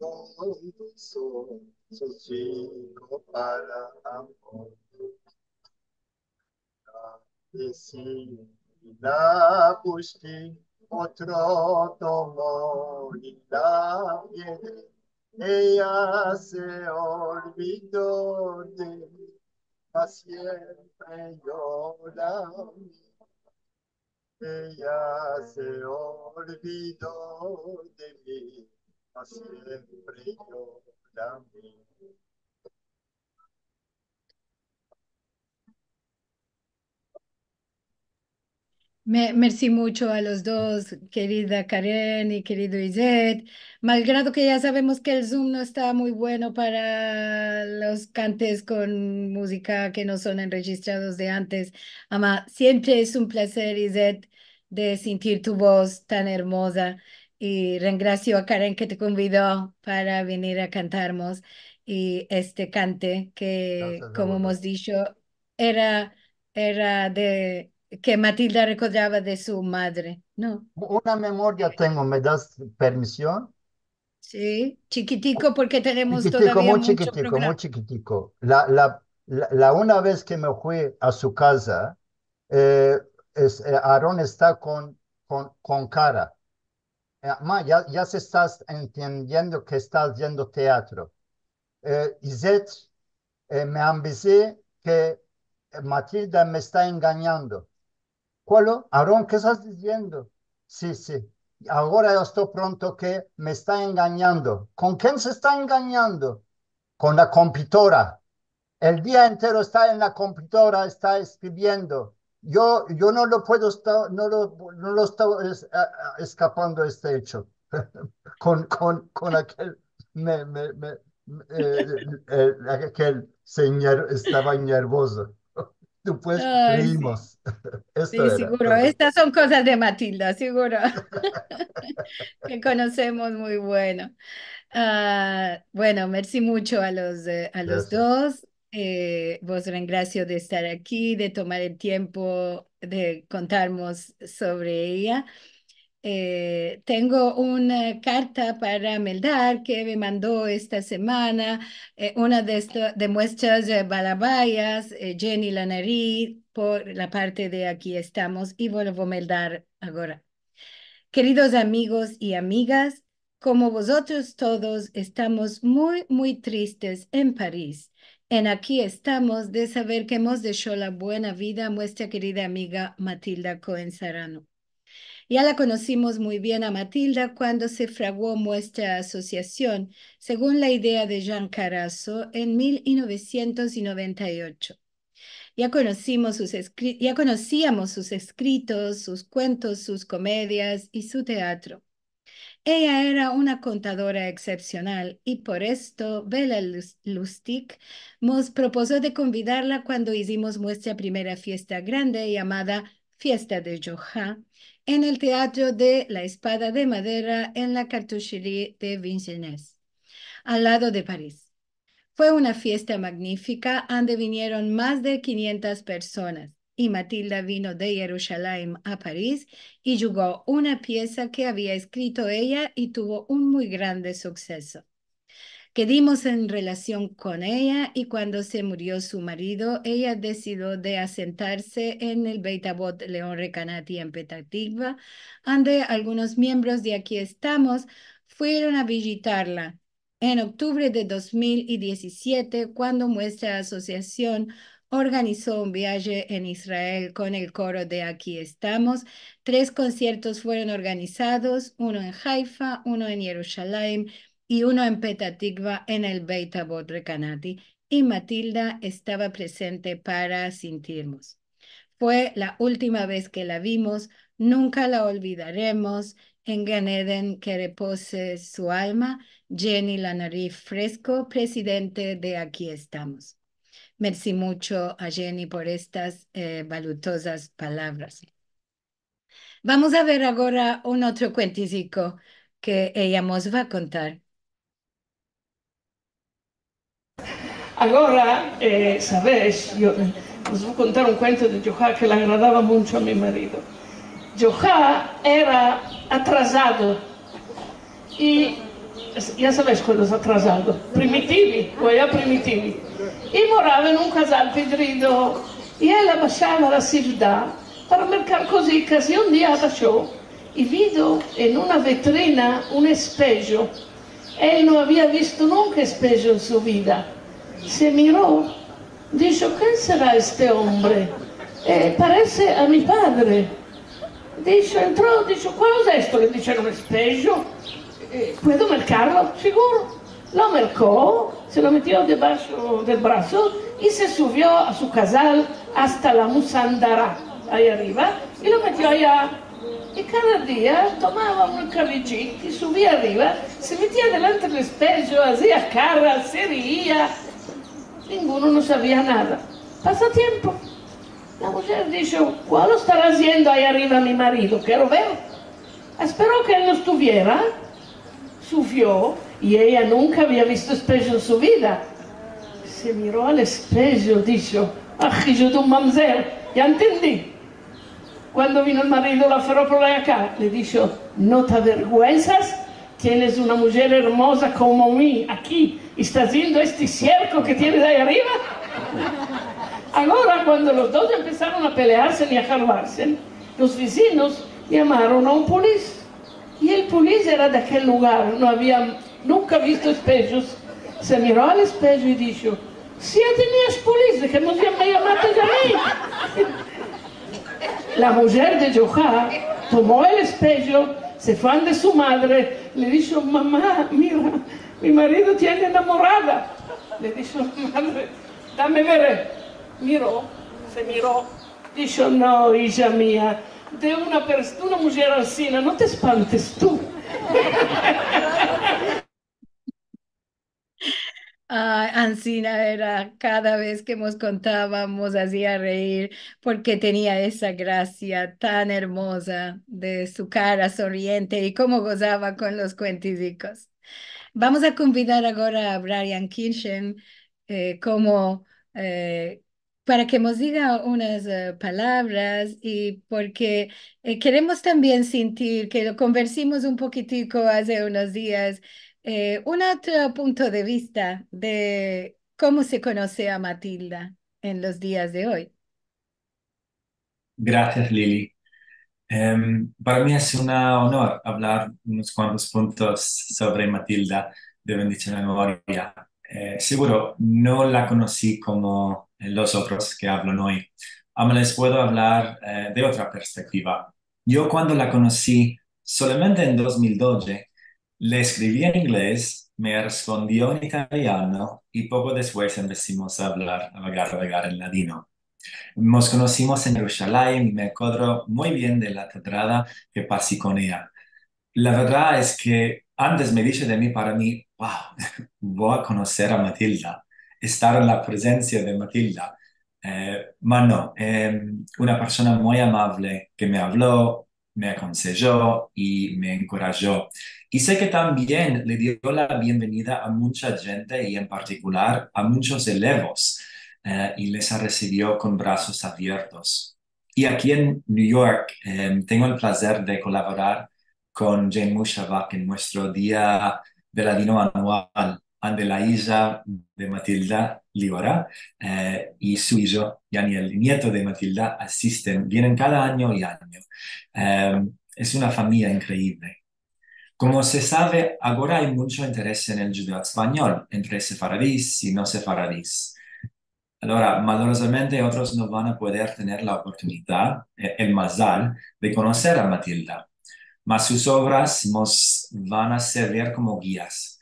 kon dulsor: sos chiko para amor. Disi, la bushki, otro tomo i la pierde. Eya se olvido de mi, mas siempre yo la amo. Eya se olvido de mi, mas siempre yo la amo. Me-, mersi mucho a los dos, kerida Karen i kerido Izet. Malgrado ke ya savemos ke el Zoom no esta muy bueno para los kantes kon muzika ke no son enrejistrados de antes, ama siempre es un plazer, Izet, de sintir tu voz tan ermoza. I rengrasio a Karen ke te konvido para venir a kantarmos i este kante ke, komo emos disho, era, era de, ke Matilda rekordrava de su madre, no? Una memoria tengo, me das permision? Si, chikitiko, porke tenemos todavia muncho programa. Muy chikitiko, muy chikitiko. La, la, la, la una vez ke me fui a su kaza, e, es, e, Aron esta kon, kon, kon kara. E, ama, ya, ya se esta entendiendo ke esta aziendo teatro. E, Izet, e, me ambizi ke Matilda me esta enganyando. Kualo? Aron, ke estas diziendo? Si, si. Agora ya esto pronto ke me esta enganyando. Kon ken se esta enganyando? Kon la kompitora. El dia entero esta en la kompitora, esta eskriviendo. Yo, yo no lo puedo esta-, no lo, no lo esta es-, a, a, eskapando este echo. Kon, kon, kon akel, me, me, me, e, e, akel senyor estava nervozo. Despues reimos. Esto era. Si, siguro. Estas son kozas de Matilda, siguro. Ke konosemos muy bueno. A, bueno, mersi muncho a los, e, a los dos. E, vos rengrasio de estar aki, de tomar el tiempo de kontarmos sovre eya. E, tengo una, e, karta para meldar ke me mando esta semana, e, una de esta, de muestras, e, balabayas, e, Jenny Lanari, por la parte de Aki Estamos, i vo lo vo meldar agora. Keridos amigos i amigas, komo vozotros todos, estamos muy, muy tristes en Paris, en Aki Estamos, de saver ke emos desho la buena vida a muestra kerida amiga Matilda Koen Sarano. Ya la konosimos muy bien a Matilda kuando se fraguo muestra asosiasion, segun la idea de Jean Carasso, en mil novesientos i noventa i ocho. Ya konosimos sus eskri-, ya konosiamos sus eskritos, sus kuentos, sus komedias i su teatro. Eya era una kontadora eksepsional i por esto Bela Lus-, Lustig mos propozo de konvidarla kuando izimos muestra primera fiesta grande yamada Fiesta de Joha en el Teatro de la Espada de Madera en la Cartoucherie de Vincennes, al lado de Paris. Fue una fiesta magnifika ande vinieron mas de kinientas personas, i Matilda vino de Yerushalayim a Paris i djugo una piesa ke avia eskrito eya i tuvo un muy grande sukseso. Kedimos en relasion kon eya i kuando se murio su marido, eya desidio de asentarse en el Beit Avot Leon Recanati en Petah Tikva, ande algunos miembros de Aki Estamos fueron a vijitarla. En oktubre de dos mil i dizisiete, kuando muestra asosiasion organizo un viaje en Israel kon el koro de Aki Estamos, tres konsiertos fueron organizados, uno en Haifa, uno en Yerushalayim i uno en Petah Tikva en el Beit Avot Recanati, i Matilda estava presente para sintirmos. Fue la ultima vez ke la vimos, nunka la olvidaremos. En Gan Eden ke repose su alma, Jenny Lanari Fresko, presidente de Aki Estamos. Mersi muncho a Jenny por estas, e, valutozas palavras. Vamos a ver agora un otro kuentiziko ke eya mos va a kontar. Agora, eh, saves, yo, eh, vos vo kontar un kuento de Djoha ke le agradava muncho a mi marido. Djoha era atrazado i, ya saves kuando es atrazado, primitivi, o ya primitivi. I morava en un kazal pedrido, i el abashava la sivdad para merkar kozikas, i un dia abasho i vido en una vitrina un espejo. El no avia visto nunka espejo en su vida. Se miro, disho: "Ken sera este ombre? Eh, parese a mi padre." Disho, entro, disho: "Kualo es esto?" Le disheron: "Un espejo. Eh, puedo merkarlo?" "Siguro." Lo merko, se lo metio debasho del braso i se suvio a su kazal asta la Musandara, aya arriva, i lo metio aya. I kada dia tomava un karridjik i suvia arriva, se metia delante del espejo, azia karas, se riia. Ninguno no savia nada. Pasa tiempo. La mujer disho: "Kualo estara aziendo aya arriva mi marido? Kero ver." Espero ke el no estuviera. Suvio, i eya nunka avia visto espejo en su vida. Se miro al espejo, disho: "Ah, hijo de un mamzel, ya entendi. Kuando vino el marido, lo afero por la yaka." Le disho: "No te averguensas? Tienes una mujer ermoza komo mi aki, i estas aziendo este sierko ke tienes aya arriva." Agora, kuando los dos empesaron a pelearse i a jarvarse, los vizinos yamaron a un polis. I el polis era de akel lugar, no avia nunka visto espejos. Se miro al espejo i disho: "Si ya tenias polis, de ke me yamates a mi?" La mujer de Djoha tomo el espejo, se fue ande su madre, le disho: "Mama, mira, mi marido tiene enamorada." Le disho: "Madre, dame vere." Miro, se miro, disho: "No, ija mia, de una pers-, de una mujer ansina no te espantes tu." Ah, ansina era, kada vez ke mos kontava, mos azia reir, porke tenia esa grasia tan ermoza de su kara sonriente i komo gozava kon los kuentizikos. Vamos a konvidar agora a Brian Kitchen, eh, komo, eh, para ke mos diga unas, eh, palavras i porke, eh, keremos tambien sentir ke lo konversimos un pokitiko aze unos dias, eh, un otro punto de vista de komo se konose a Matilda en los dias de oy. Grasias, Lili. Em, para mi es un onor avlar unos kuantos puntos sovre Matilda de bendicha memoria. Eh, siguro no la konosi komo los otros ke avlan oy. Ama les puedo avlar, eh, de otra perspektiva. Yo, kuando la konosi solamente en dos mil dodje, le eskrivi en inglez, me respondio en italiano i poko despues empesimos a avlar, a vagar, a vagar en ladino. Mos konosimos en Yerushalayim i me akodro muy bien de la tadrada ke pasi kon eya. La verdad es ke antes me dishe de mi para mi: "Wow, vo a konoser a Matilda, estar en la prezensia de Matilda." Eh, ma no, em, una persona muy amavle ke me avlo, me akonsejo i me enkorajo. I se ke tambien le dio la bienvenida a muncha djente i en partikular a munchos elevos, eh, i les resivio kon brasos aviertos. I aki en New York, em, tengo el plazer de kolaborar kon Jane Mushavak en muestro Dia de Ladino anual, ande la ija de Matilda, Liora, eh, i su ijo, Yaniel, nieto de Matilda, asisten, vienen kada anyo i anyo. Em, es una famiya inkreivle. Komo se save, agora ay muncho interes en el djudeo espanyol, entre sefaradis i no sefaradis. Agora, malorozamente, otros no van a poder tener la oportunidad, eh, el mazal, de konoser a Matilda. Mas sus ovras mos van a servir komo gias.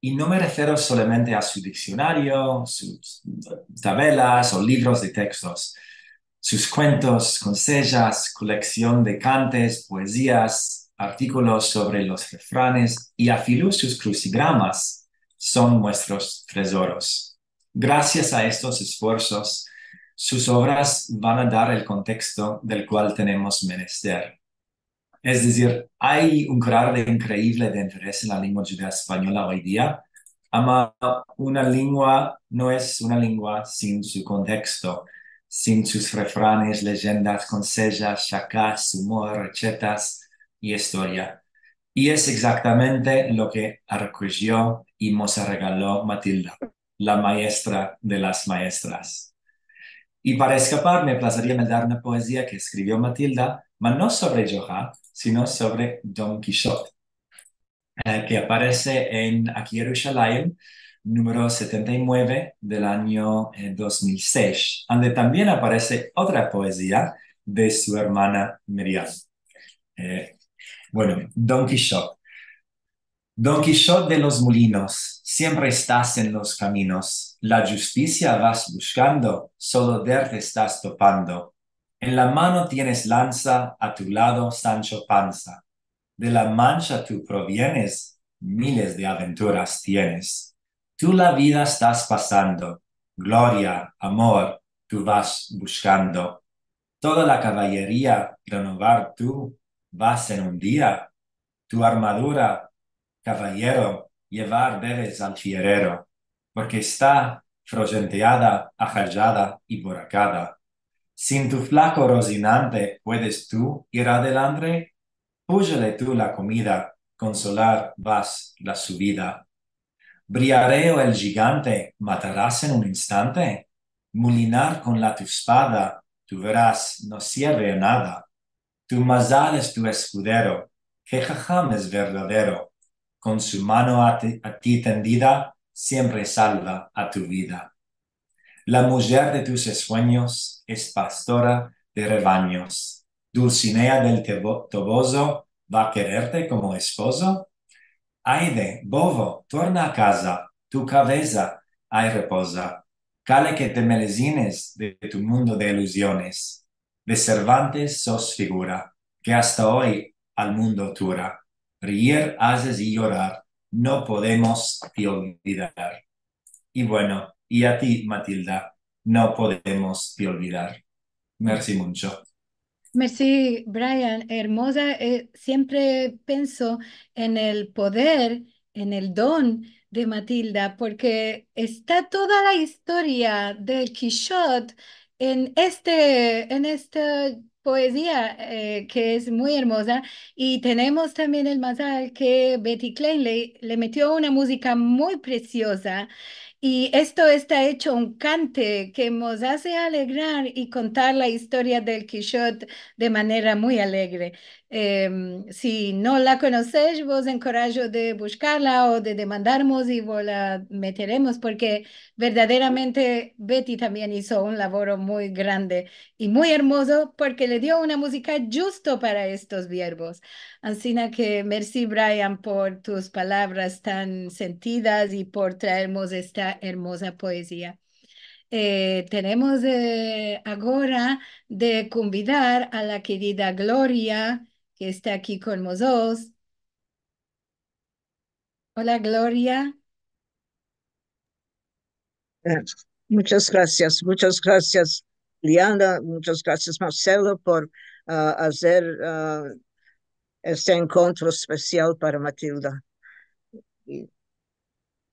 I no me refero solamente a su diksionario, sus tabelas o livros de tekstos. Sus kuentos, konsejas, koleksion de kantes, poezias, artikolos sovre los refranes i afilu sus krusigramas son muestros trezoros. Grasias a estos esfuersos, sus ovras van a dar el konteksto del kual tenemos menester. Es dizir, ay un grado inkreivle de interes en la lengua djudeo-espanyola oy dia, Ama una lengua no es una lengua sin su konteksto, sin sus refranes, leyendas, konsejas, shakas, umor, rechetas i istoria. I es egzaktamente lo ke arrekojo i mos arregalo Matilda, la maestra de las maestras. I para eskapar, me plazeria meldar una poezia ke eskrivio Matilda, ma no sovre Djoha, sino sovre Don Kishot, eh, ke aparese en Aki Yerushalayim, numero setenta i mueve del anyo, eh, dos mil sesh, ande tambien aparese otra poezia de su ermana Miriam. Eh, bueno, Don Kishot. Don Kishot de los mulinos, siempre estas en los kaminos. La djustisia vas bushkando, solo derte estas topando. En la mano tienes lansa, a tu lado Sancho Pansa. De la Mancha tu provienes, miles de aventuras tienes. Tu la vida estas pasando, gloria, amor, tu vas bushkando. Toda la kavayeria renovar tu vas en un dia. Tu armadura, kavayero, yevar deves al fierero, porke esta frojenteada, ajayada i burakada. Sin tu flako Rozinante puedes tu ir adelantre? Pujale tu la komida, konsolar vas la suvida. Briareo el djigante, mataras en un instante? Mulinar kon la tu espada, tu veras, no sierve a nada. Tu mazal es tu eskudero, ke haham es verdadero, kon su mano a ti, a ti tendida, siempre salva a tu vida. La mujer de tus esuenyos es pastora de rebanyos. Dulsinea del Tebo-, Tobozo va kererte komo espozo? Ayde, bovo, torna a kaza, tu kaveza ay repoza. Kale ke te melezines de tu mundo de iluziones. De Cervantes sos figura, ke asta oy al mundo tura. Riir azes i yorar, no podemos ti olvidar. I bueno, i a ti, Matilda, no podemos ti olvidar. Mersi muncho. Mersi, Brian. Ermoza, eh, siempre penso en el poder, en el don de Matilda, porke esta toda la istoria del Kishot en este, en esta poezia, eh, ke es muy ermoza, i tenemos tambien el mazal ke Betty Klein le, le metio una muzika muy presioza, i esto esta echo un kante ke mos aze alegrar i kontar la istoria del Kishot de manera muy alegre. Em, si no la konosesh, vos enkorajo de bushkarla o de demandarmos i vos la meteremos, porke verdaderamente Betty tambien izo un lavoro muy grande i muy ermozo, porke le dio una muzika djusto para estos verbos. Ansina ke mersi, Brian, por tus palavras tan sentidas i por traermos esta ermoza poezia. Eh, tenemos, eh, agora de konvidar a la kerida Gloria, ke esta aki kon mozotros. Ola, Gloria. Eh, muchas grasias, muchas grasias, Liana, muchas grasias, Marcelo, por, ah, azer, ah, este enkontro espesial para Matilda. I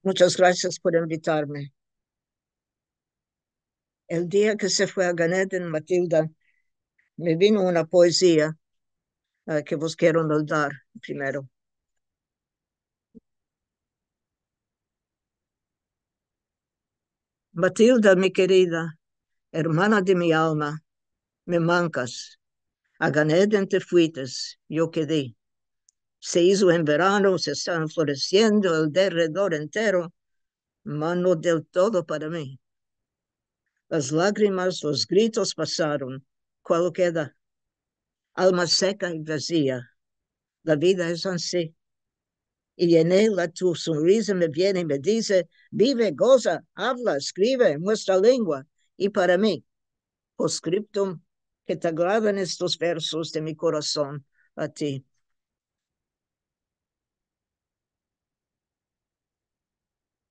muchas grasias por invitarme. El dia ke se fue a Gan Eden Matilda, me vino una poezia, ah, ke vos kero meldar primero. Matilda, mi kerida, ermana de mi alma, me mankas. A Gan Eden te fuites, yo kedi. Se izo en verano, se esta floresiendo el deredor entero, ma no del todo para mi. Las lagrimas, los gritos pasaron. Kual keda? Alma seka i vazia. La vida es ansi. I en ella tu sonriza me viene i me dize: "Bive, goza, avla, eskrive, muestra lengua." I para mi, postscriptum, ke te agradan estos versos de mi korason a ti.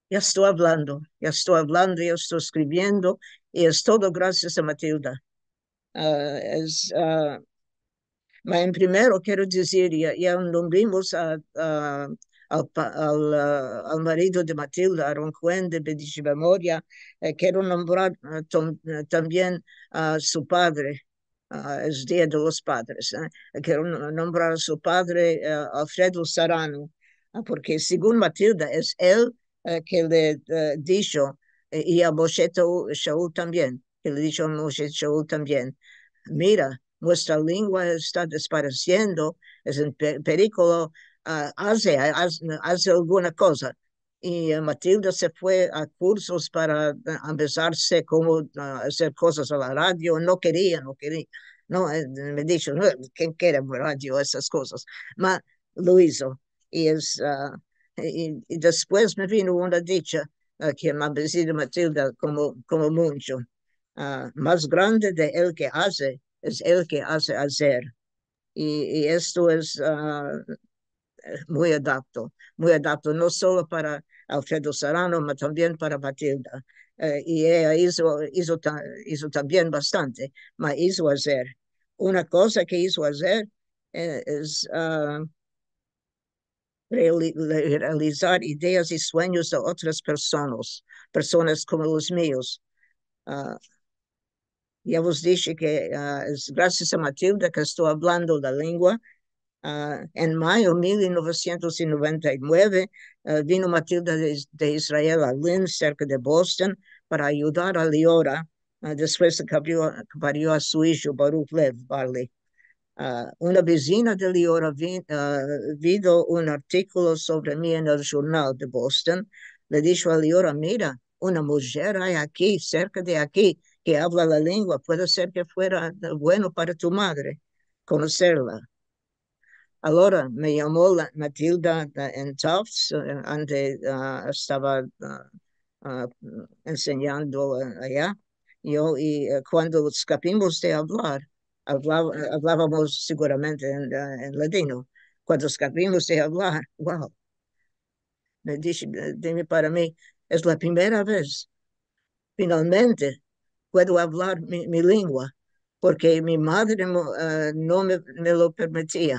Ya esto avlando, ya esto avlando, ya esto eskriviendo, i es todo grasias a Matilda. Ah, es, ah, ma en primero kero dizir, ya, ya nombrimos a, a, al, pa- al, ah, al marido de Matilda, Aron Kuende, bendishi memoria, eh, kero nombrar, ah, tom- eh, tambien a su padre, ah, es Dia de los Padres, eh, kero no- nombrar a su padre, eh, Alfredo Sarano, ah, porke segun Matilda es el, eh, ke le, eh, disho, eh, i a Moshe Tau- Shaul tambien, ke le disho a Moshe Shaul tambien: "Mira, muestra lengua esta desparesiendo, es en pe- perikolo, ah, aze, az- aze alguna koza." I, eh, Matilda se fue a kursos para, eh, ambezarse komo, ah, azer kozas a la radio. No keria, no keria. No, eh, me disho: "No, ken kere radio, esas kozas?" Ma lo izo. I es, ah, i, i despues me vino una dicha, ah, ke me ha bendido Matilda komo, komo muncho. Ah, mas grande de el ke aze, es el ke aze azer. I, i esto es, ah, muy adapto, muy adapto, no solo para Alfredo Sarano, ma tambien para Matilda. Eh, i eya izo, izo ta- izo tambien bastante, ma izo azer. Una koza ke izo azer, eh, es, ah, reali- realizar ideas i suenyos de otras personas, personas komo los mios. Ah, ya vos dishe ke, ah, es grasias a Matilda ke esto avlando la lengua. Ah, en mayo mil novesientos i noventa i mueve, ah, vino Matilda de, de Israel a Lynn, serka de Boston, para ayudar a Liora, ah, despues de ke pario, ke pario a su ijo Baruch Lev Varley. Ah, una vezina de Liora vi- ah, vido un artikolo sovre mi en el jurnal de Boston. Le disho a Liora: "Mira, una mujer ay aki, serka de aki, ke avla la lengua. Puede ser ke fuera, eh, bueno para tu madre konoserla." Alora me yamo la Matilda, eh, en Tufts, eh, ande, ah, estava, ah, ah, ensenyando, eh, aya. Yo, i, eh, kuando skapimos de avlar, avla- eh, avlavamos seguramente en, eh, en ladino. Kuando skapimos de avlar, wow, me dishe, eh, dime, para mi es la primera vez finalmente puedo avlar mi, mi lengua, porke mi madre mo- eh, no me, me lo permitia.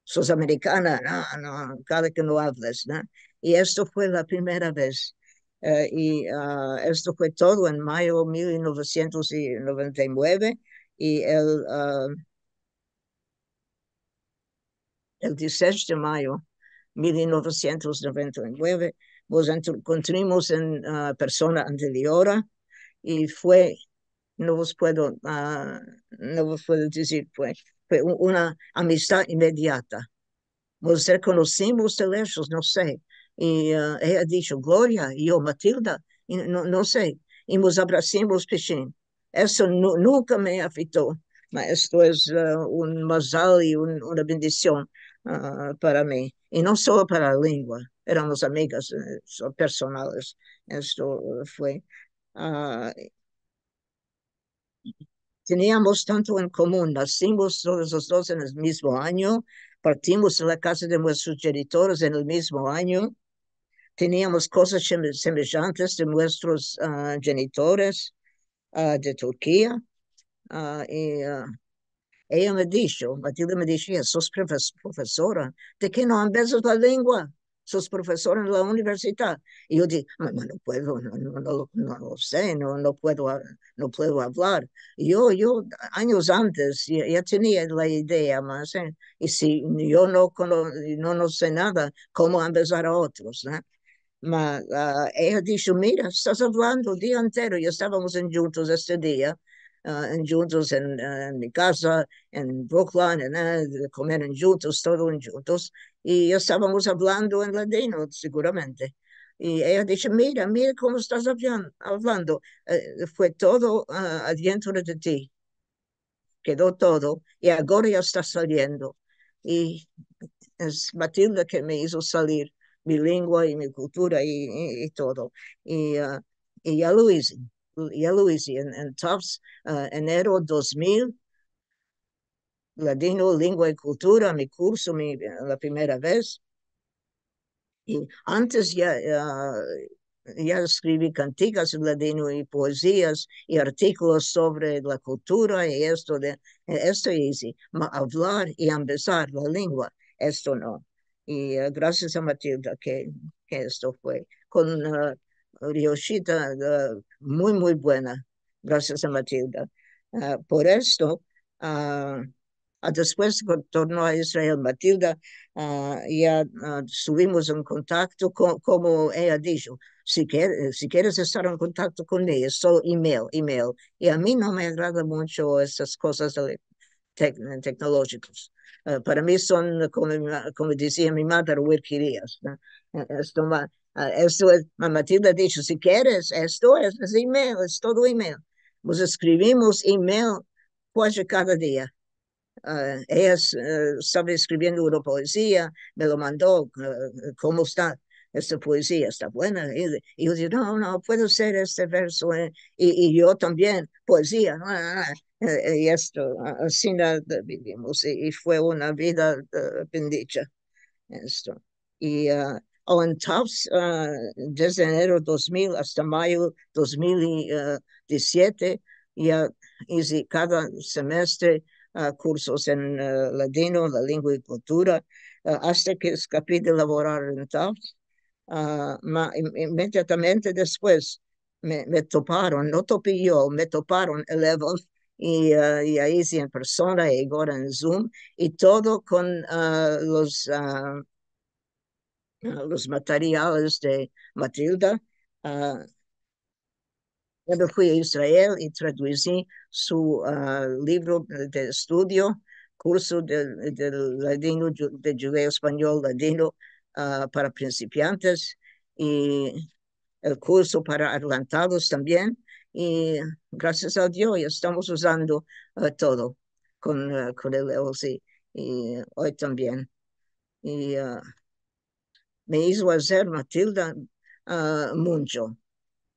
"Sos amerikana, no, no, kale ke no avles, no?" I esto fue la primera vez. Eh, i, ah, esto fue todo en mayo mil novesientos i noventa i mueve, i el, ah, el dizisesh de mayo mil novesientos noventa i mueve, mos enkontrimos en, ah, persona ande Liora, i fue, no vos puedo, ah, no vos puedo dizir, fue, fue un- una amistad inmediata. Mos rekonosimos de leshos, no se. I, ah, eya disho: "Gloria", i yo: "Matilda", i no, no se. I mos abrasimos pishin. Esto nu- nunka me afekto, ma esto es, eh, un mazal i un- una bendision, ah, para mi. I no solo para la lengua, eramos amigas, eh, so- personales. Esto, eh, fue, ah, teniamos tanto en komun. Nasimos todos los dos en el mizmo anyo, partimos de la kaza de muestros djenitores en el mizmo anyo, teniamos kozas seme- semejantes de muestros, ah, djenitores, ah, de Turkia. Ah, i, ah, eya me disho, Matilda me disho: "Sos profes- profesora, de ke no ambezas la lengua? Sos profesora en la universidad." I yo di- "Ma- ma no puedo, no, no, no, no lo se, no, no puedo, a- no puedo avlar." Yo, yo, anyos antes, ya, ya tenia la idea mas, eh, i si yo no kono- no, no se nada, komo ambezar a otros, eh? Ma, ah, eya disho: "Mira, estas avlando el dia entero." I estavamos endjuntos este dia, ah, endjuntos en, ah, en mi kaza, en Brooklyn, en, eh, komer endjuntos, todo endjuntos. I estavamos avlando en ladino, seguramente. I eya disho: "Mira, mira komo estas avlan- avlando. Eh, fue todo, ah, adientro de ti. Kedo todo, i agora ya esta saliendo." I es Matilda ke me izo salir mi lengua i mi kultura i, i- i todo. I, ah, i ya lo ize, ya lo ize en, en Tufts, ah, enero dos mil, ladino, lengua i kultura, mi kurso, mi, la primera vez. I antes ya, ah, ya eskrivi kantigas en ladino i poezias i artikolos sovre la kultura i esto de, esto ize, ma avlar i ambezar la lengua, esto no. I, eh, grasias a Matilda ke, ke esto fue kon, eh, Rioshita, eh, muy, muy buena, grasias a Matilda. Ah, por esto, ah, ah, despues ke torno a Israel Matilda, ah, ya, ah, estuvimos en kontakto ko-, komo eya disho, si kere-, si keres estar en kontakto kon mi, es solo email, email. I a mi no me agrada muncho esas kozas de tec-, teknolojikos. Eh, para mi son, komo, komo dizia mi mader, huerkerias, no? Eh, esto ma-, ah, esto es, ma-, Matilda disho, si keres, esto es, es email, es todo email. Mos eskrivimos email kuaji kada dia. Ah, eya, eh, estava eskriviendo una poezia, me lo mando, eh, "Komo esta esta poezia? Esta buena?" I, i yo digo, "No, no, puede ser este verso, eh." I, i yo tambien, "Poezia, no, no, no." Eh, eh, i esto, a-, ansina, eh, bivimos, i, i fue una vida, eh, bendicha. Esto. I, ah, o en Tufts, ah, desde enero dos mil asta mayo dos mil i, ah, dizisiete, ya ize kada semestre, ah, kursos en, ah, ladino, la lengua i kultura, ah, asta ke eskapi de lavorar en Tufts. Ah, ma, in-, inmediatamente despues me, me toparon, no topi yo, me toparon elevos i, ah, i a ize en persona i agora en Zoom, i todo kon, ah, los, ah, ah, los materiales de Matilda. Ah, kuando fui a Israel i tradusi su, ah, livro de estudio, kurso de, de ladino, dju-, de djudeo-espanyol ladino, ah, para prinsipiantes, i el kurso para adelantados tambien, i grasias a Dio, ya estamos uzando, eh, todo kon, eh, kon el L C, i oy tambien. I, eh, me izo azer Matilda, ah, muncho.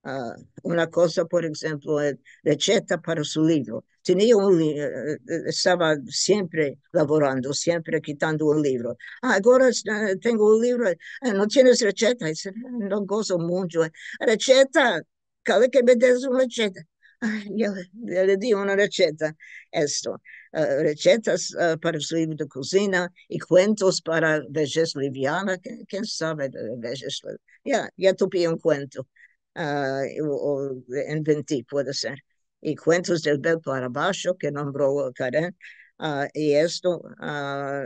Ah, una koza, por enshemplo, eh, recheta para su livro. Tenia un li-, eh, eh, estava siempre lavorando, siempre kitando un livro. "Ah, agora, eh, tengo un livro, eh, no tienes recheta?" Dize, "No gozo muncho, eh." "Recheta, kale ke me des una recheta." Ay, ya, ya le di una recheta. Esto, eh, rechetas, eh, para su livro de kozina i kuentos para vejez liviana, ke-, ken save de vejez li-, ya, ya tuvi un kuento, ah, o, o inventi, puede ser. I kuentos del Bel para Abasho, ke nombro Karen, ah, i esto, ah,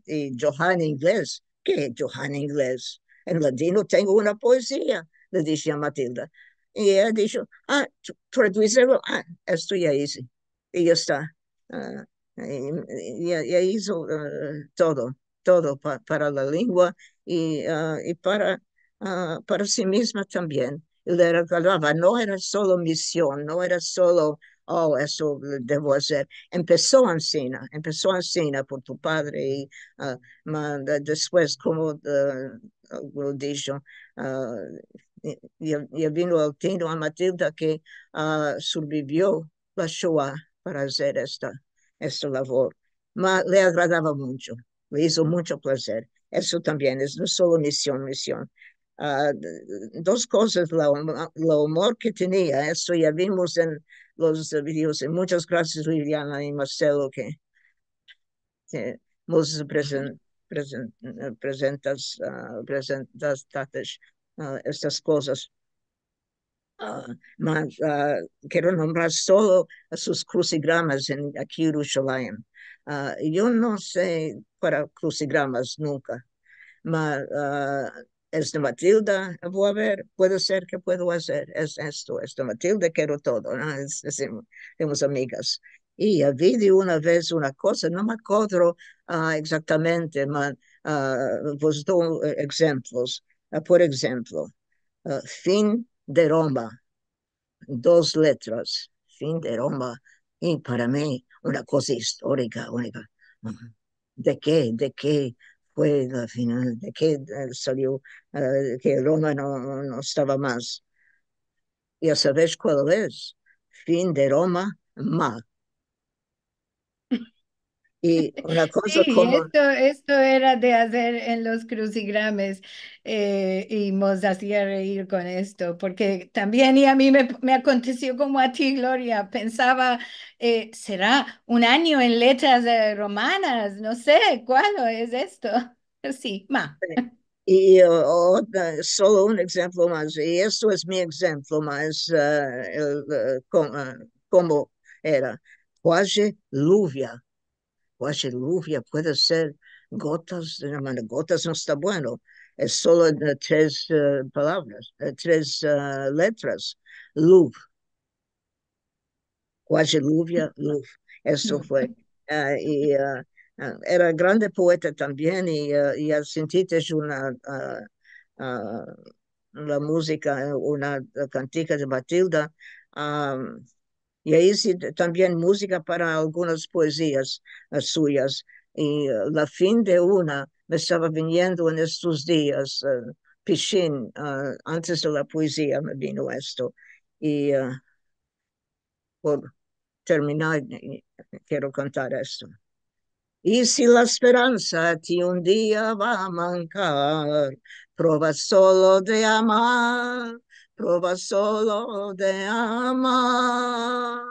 i Johan Ingles. "Ke Johan Ingles? En ladino tengo una poezia", le dishe a Matilda. I eya disho, "Ah, tu, tradusirlo, ah, esto ya ize." I ya esta. Ah, i, i ya, ya izo, eh, todo, todo pa-, para la lengua i, ah, i para, ah, para si mizma tambien. I le agradava, no era solo mision, no era solo, "Oh, esto devo azer." Empeso ansina, empeso ansina por tu padre i, ah, ma de-, despues, komo, eh, lo disho, ah, ya, ya vino el tino a Matilda ke, ah, subrevivio la Shoa para azer esta, esta lavor. Ma le agradava muncho, le izo muncho plazer. Esto tambien es, no solo mision, mision. Ah, dos kozas, la, la umor ke tenia, esto ya vimos en los videos. I munchas grasias, Liliana i Marcelo, ke, ke mos presen-, presen-, eh, prezentas, ah, prezentas, ah, estas kozas. Ah, mas, ah, kero nombrar solo sus krusigramas en, aki en Yerushalayim. Ah, yo no se para krusigramas nunka, ma, ah, es de Matilda, vo a ver, puede ser ke puedo azer, es esto, es de Matilda, kero todo, no? Es, es, somos amigas. I avi de una vez una koza, no me akodro, ah, egzaktamente, ma, ah, vos do, eh, enshemplos. Ah, por enshemplo, ah, fin de Roma, dos letras, fin de Roma, i para mi una koza istorika, unika. Aha. De ke, de ke fue la final, de ke, eh, salio, eh, ke Roma no, no estava mas. Ya saves kual es? Fin de Roma, ma. I una koza... Si, komo esto, esto era de azer en los krusigrames, eh, i mos azia reir kon esto, porke tambien, i a mi me, me akontesio komo a ti, Gloria, pensava, eh, sera un anyo en letras, eh, romanas, no se, kual es esto? Si, ma. I, o, o, solo un egzemplo mas, i esto es mi egzemplo mas, e, el, e, kom-, e, komo era. Kuaze luvia. Kuaze luvia puede ser gotas, e, bueno, gotas no esta bueno. Es solo de tres, e, palavras, e, tres, e, letras. Luv. Kuaze luvia, luv. Esto fue. A, i, a, a, era grande poeta tambien, i, a, i a sentite una, a, a, la muzika, una kantika de Matilda, a, i a ize tambien muzika para algunas poezias, a, suyas. I, a, la fin de una me estava viniendo en estos dias, a, pishin, a, antes de la poezia me vino esto. I, a, por terminar, e, kero kantar esto. I si la speransa ti un dia va a mankar, prova solo de amar, prova solo de amar.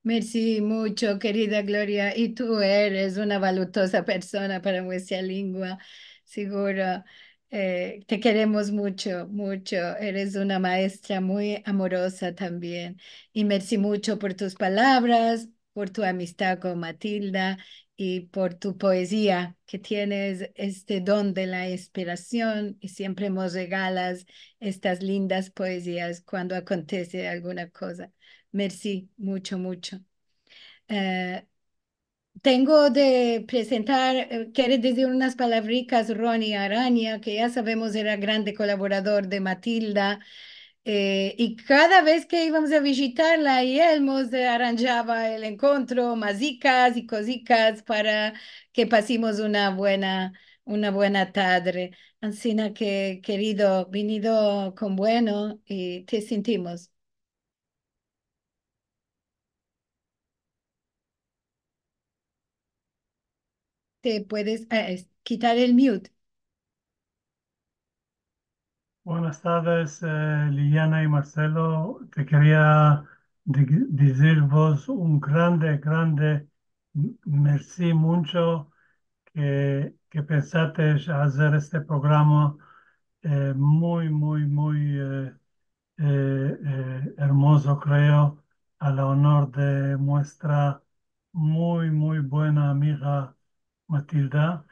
Mersi muncho, kerida Gloria, i tu eres una valutoza persona para muestra lengua, siguro. E, te keremos muncho, muncho. Eres una maestra muy amoroza tambien. I mersi muncho por tus palavras, por tu amistad kon Matilda i por tu poezia, ke tienes este don de la inspirasion i siempre mos regalas estas lindas poezias kuando akontese alguna koza. Mersi muncho, muncho. E, tengo de prezentar, e, kere dizir unas palavrikas Roni Aranya, ke ya savemos era grande kolaborador de Matilda, e, i kada vez ke ivamos a vijitarla i el mos aranjava el enkontro, mazikas i kozikas para ke pasemos una buena, una buena tadre. Ansina ke, kerido, vinido kon bueno i te sentimos. Te puedes, e, es-, kitar el mute. Buenas tardes, e, Liliana i Marcelo. Te keria di-, dizirvos un grande, grande m-, mersi muncho ke, ke pensates azer este programa, e, muy, muy, muy, e, e, e, ermozo, kreo, a la onor de muestra muy, muy buena amiga Matilda.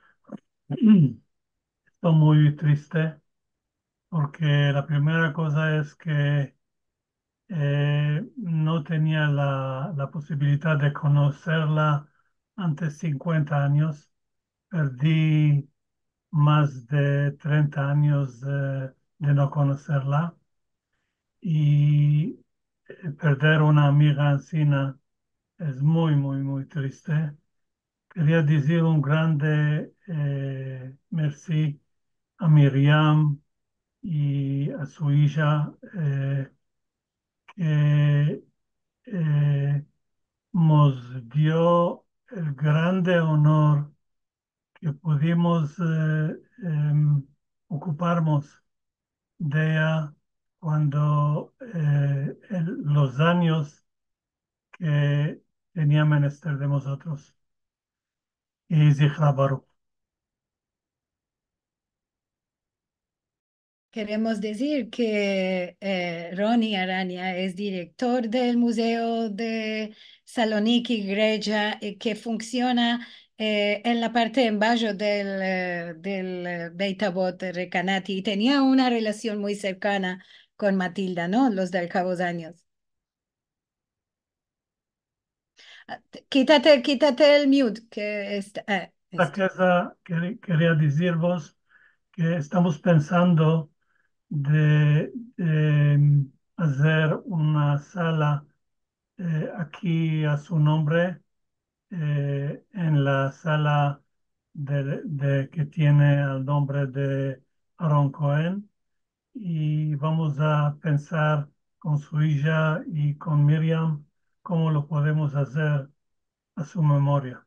Esto muy triste, porke la primera koza es ke, e, no tenia la, la posibilidad de konoserla antes sinkuenta anyos. Perdi mas de trenta anyos, e, de no konoserla. I, e, perder una amiga ansina es muy, muy, muy triste. Keria dizir un grande, e, mersi a Miriam i a su ija, e, ke, e, mos dio el grande onor ke pudimos, e, em, okuparmos de eya kuando, e, el, los anyos ke tenia menester de mozotros. I zihra baruk. Keremos dizir ke, e, Roni Aranya es direktor del Muzeo de Saloniki Greja, e, ke funksiona, e, en la parte en bajo del, e, del, e, Beit Avot Rekanati, i tenia una relasion muy serkana kon Matilda, no? Los dalkavos anyos. A, te-, kitate, kitate el mute, ke esta, e, esta. Esta koza keri-, keria dizirvos ke estamos pensando de, de, em, azer una sala, e, aki a su nombre, e, en la sala de, de, ke tiene el nombre de Aaron Cohen, i vamos a pensar kon su ija i kon Miriam komo lo podemos azer a su memoria.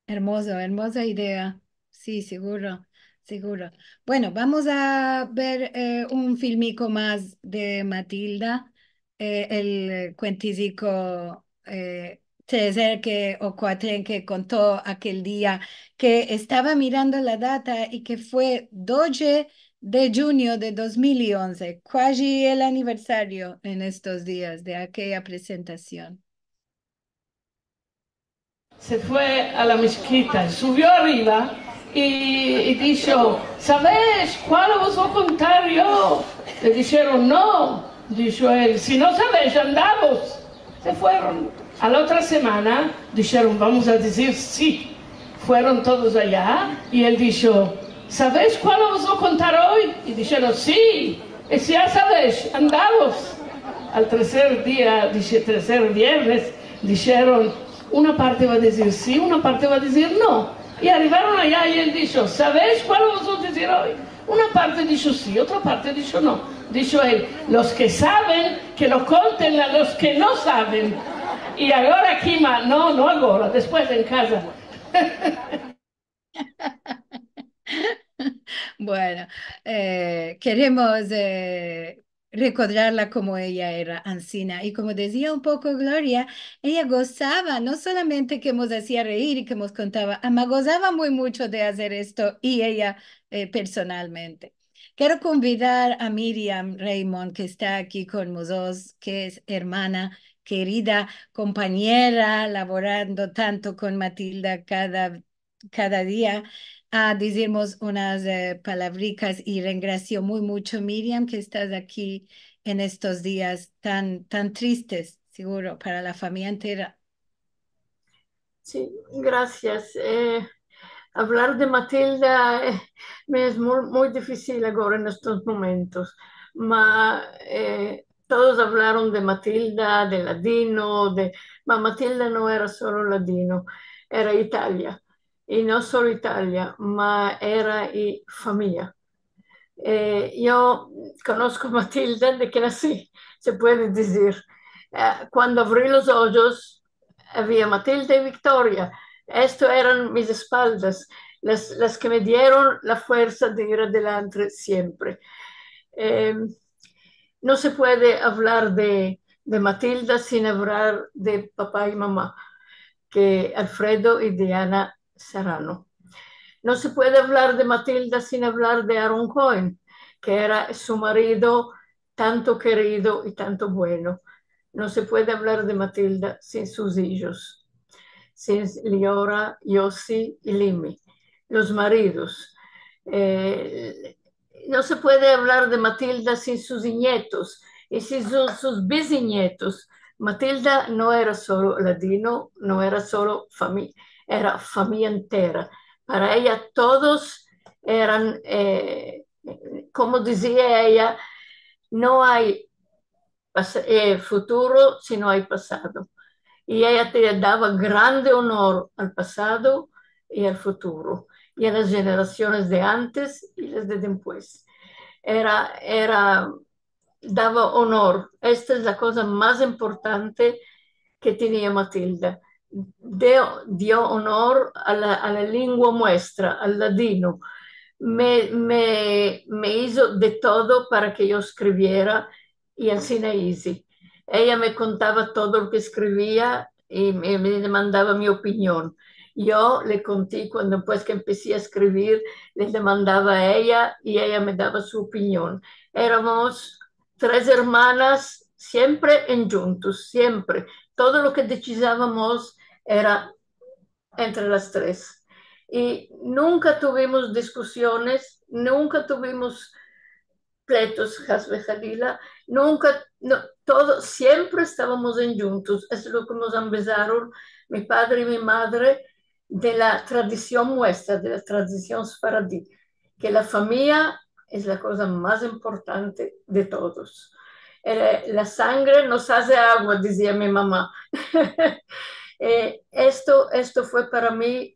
Ermozo, ermoza idea. Si, siguro, siguro. Bueno, vamos a ver, e, un filmiko mas de Matilda, e, el kuentiziko, e, Cesar ke, o Kuatren ke konto akel dia ke estava mirando la data i ke fue doze de djunio de dos mil i onze, kuaji el aniversario en estos dias de akeya presentasion. Se fue a la meskita, suvio arriva i, i disho: "Savesh kualo vos vo kontar yo?" Le disheron: "No." Disho el: "Si no savesh, andavos." Se fueron. A la otra semana disheron: "Vamos a dizir si." Fueron todos aya i el disho: "Savesh kualo vos vo kontar oy?" I disheron: "Si." "E si ya savesh, andavos." Al terser dia, dishe, terser viernes, disheron: "Una parte va a dizir si, una parte va a dizir no." I arrivaron aya i el disho: "Savesh kualo vos vo dizir oy?" Una parte disho si, otra parte disho no. Disho el: "Los ke saven, ke lo konten a los ke no saven." I agora aki ma, no, no agora, despues en kaza. Bueno, eh, keremos, eh, rekordarla komo eya era ansina. I komo dizia un poko Gloria, eya gozava, no solamente ke mos azia reir i ke mos kontava, ama gozava muy mucho de azer esto, i eya, eh, personalmente. Kero konvidar a Miriam Raymond, ke esta aki kon mozotros, ke es ermana kerida, kompanyera, lavorando tanto kon Matilda kada, kada dia, a dizirmos unas, eh, palavrikas, i rengrasio muy mucho, Miriam, ke estas aki en estos dias tan, tan tristes, seguro, para la famiya entera. Si, grasias. Eh, avlar de Matilda, eh, me es muy, muy difisil agora en estos momentos. Ma, eh, todos avlaron de Matilda, de Ladino, de, ma Matilda no era solo Ladino, era Italia. I no solo Italia, ma era i famiya. Eh, yo konosko Matilda de ke nasi, se puede dizir. Eh, kuando avri los ojos, avia Matilda i Viktoria. Esto eran mis espaldas, las, las ke me dieron la fuersa de ir adelante siempre. Eh, no se puede avlar de, de Matilda sin avlar de papa i mama, ke Alfredo i Diana Serrano. No se puede avlar de Matilda sin avlar de Aaron Cohen, ke era su marido tanto kerido i tanto bueno. No se puede avlar de Matilda sin sus ijos, sin Liora, Yossi i Limi, los maridos. Eh, no se puede avlar de Matilda sin sus nyetos i sin su-, sus biznyetos. Matilda no era solo Ladino, no era solo fami-, era famiya entera. Para eya todos eran, eh, komo dizia eya, no ay pas-, eh, futuro si no ay pasado. I eya te dava grande onor al pasado i al futuro, i a las jenerasiones de antes i las de dempues. Era, era, dava onor. Esta es la koza mas importante ke tenia Matilda. Dio, dio onor a la, a la lingua muestra, al ladino. Me, me, me izo de todo para ke yo eskriviera i ansina ize. Eya me kontava todo lo ke eskrivia i me, me demandava mi opinion. Yo le konti, kuando, pues, ke empesi a eskrivir, le demandava a eya i eya me dava su opinion. Eramos tres ermanas, siempre endjuntos, siempre. Todo lo ke desizavamos era entre las tres. I nunka tuvimos diskusiones, nunka tuvimos pletos, has ve halila, nunka, no, todo, siempre estavamos endjuntos. Es lo ke mos ambezaron mi padre i mi madre de la tradision muestra, de la tradision sefaradi, ke la famiya es la koza mas importante de todos. Eh, la sangre mos aze agua, dizia mi mama. Eh, esto, esto fue para mi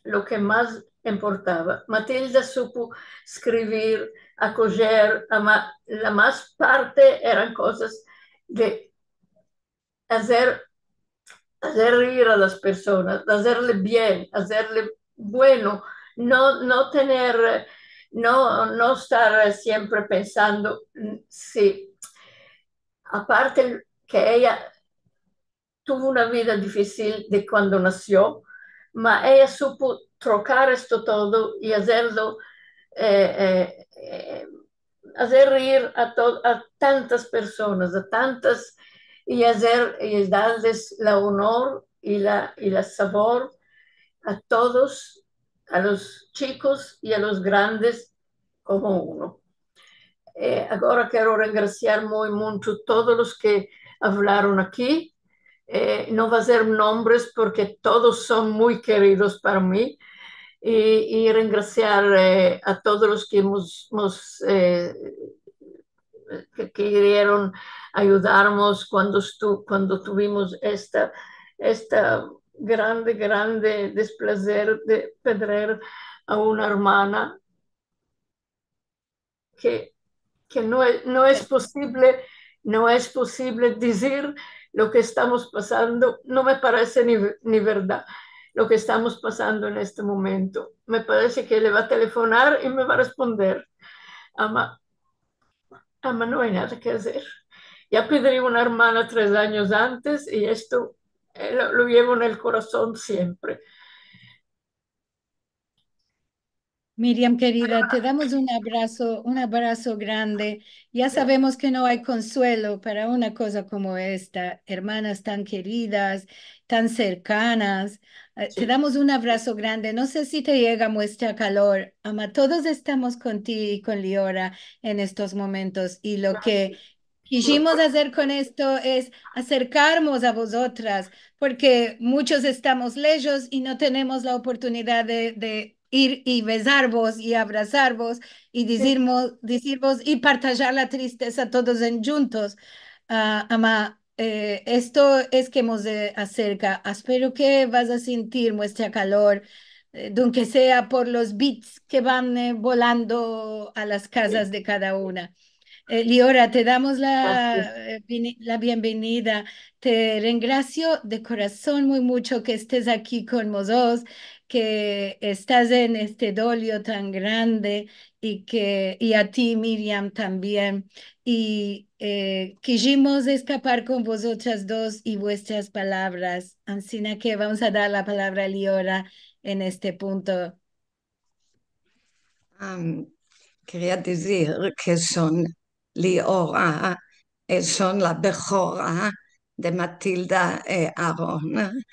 lo ke mas importava. Matilda supo eskrivir, akojer, ama-, la mas parte eran kozas de azer, azer rir a las personas, azerle bien, azerle bueno, no, no tener, no, no estar siempre pensando, mm, si, aparte ke eya tuvo una vida difisil de kuando nasio, ma eya supo trokar esto todo i azerlo, eh, eh, eh, azer reir a to-, a tantas personas, a tantas, i azer, i darles la onor i la, i la savor a todos, a los chikos i a los grandes komo uno. Eh, agora kero rengrasiar muy muncho todos los ke avlaron aki. Eh, no vo azer nombres porke todos son muy keridos para mi. I, i rengrasiar, eh, a todos los ke mos, mos, eh, ke, ke kerieron ayudarmos kuando estu-, kuando tuvimos esta, esta grande, grande desplazer de pedrer a una ermana ke, ke no es, no es posivle, no es posivle dizir lo ke estamos pasando, no me parese ni, ni verdad lo ke estamos pasando en este momento. Me parese ke le vo a telefonar i me vo a responder. Ama, ama no ay nada ke azer. Ya pedri una ermana tres anyos antes i esto, eh, lo, lo yevo en el korason siempre. Miriam kerida, te damos un avraso, un avraso grande. Ya savemos ke no ay konsuelo para una koza komo esta, ermanas tan keridas, tan serkanas. Eh, te damos un avraso grande. No se si te yega muestra kalor, ama todos estamos kon ti i kon Liora en estos momentos. I lo ke kishimos azer kon esto es aserkarmos a vozotras, porke munchos estamos lejos i no tenemos la oportunidad de, de ir i bezarvos i avrazarvos i dizirmos, dizirvos i partajar la tristeza todos en djuntos. Ah, ama, eh, esto es ke mos, eh, aserka. Espero ke vas a sintir muestra kalor, eh, dunke sea por los bits ke van, eh, volando a las kazas de kada una. Eh, Liora, te damos la, eh, bini-, la bienvenida. Te rengrasio de korason muy muncho ke estes aki kon mozotros, ke estas en este dolio tan grande i ke, i a ti, Miriam, tambien. I, eh, kishimos eskapar kon vozotras dos i vuestras palavras. Ansina ke vamos a dar la palavra a Liora en este punto. Am, keria dizir ke son Liora, eh, son la behora de Matilda, eh, Aron.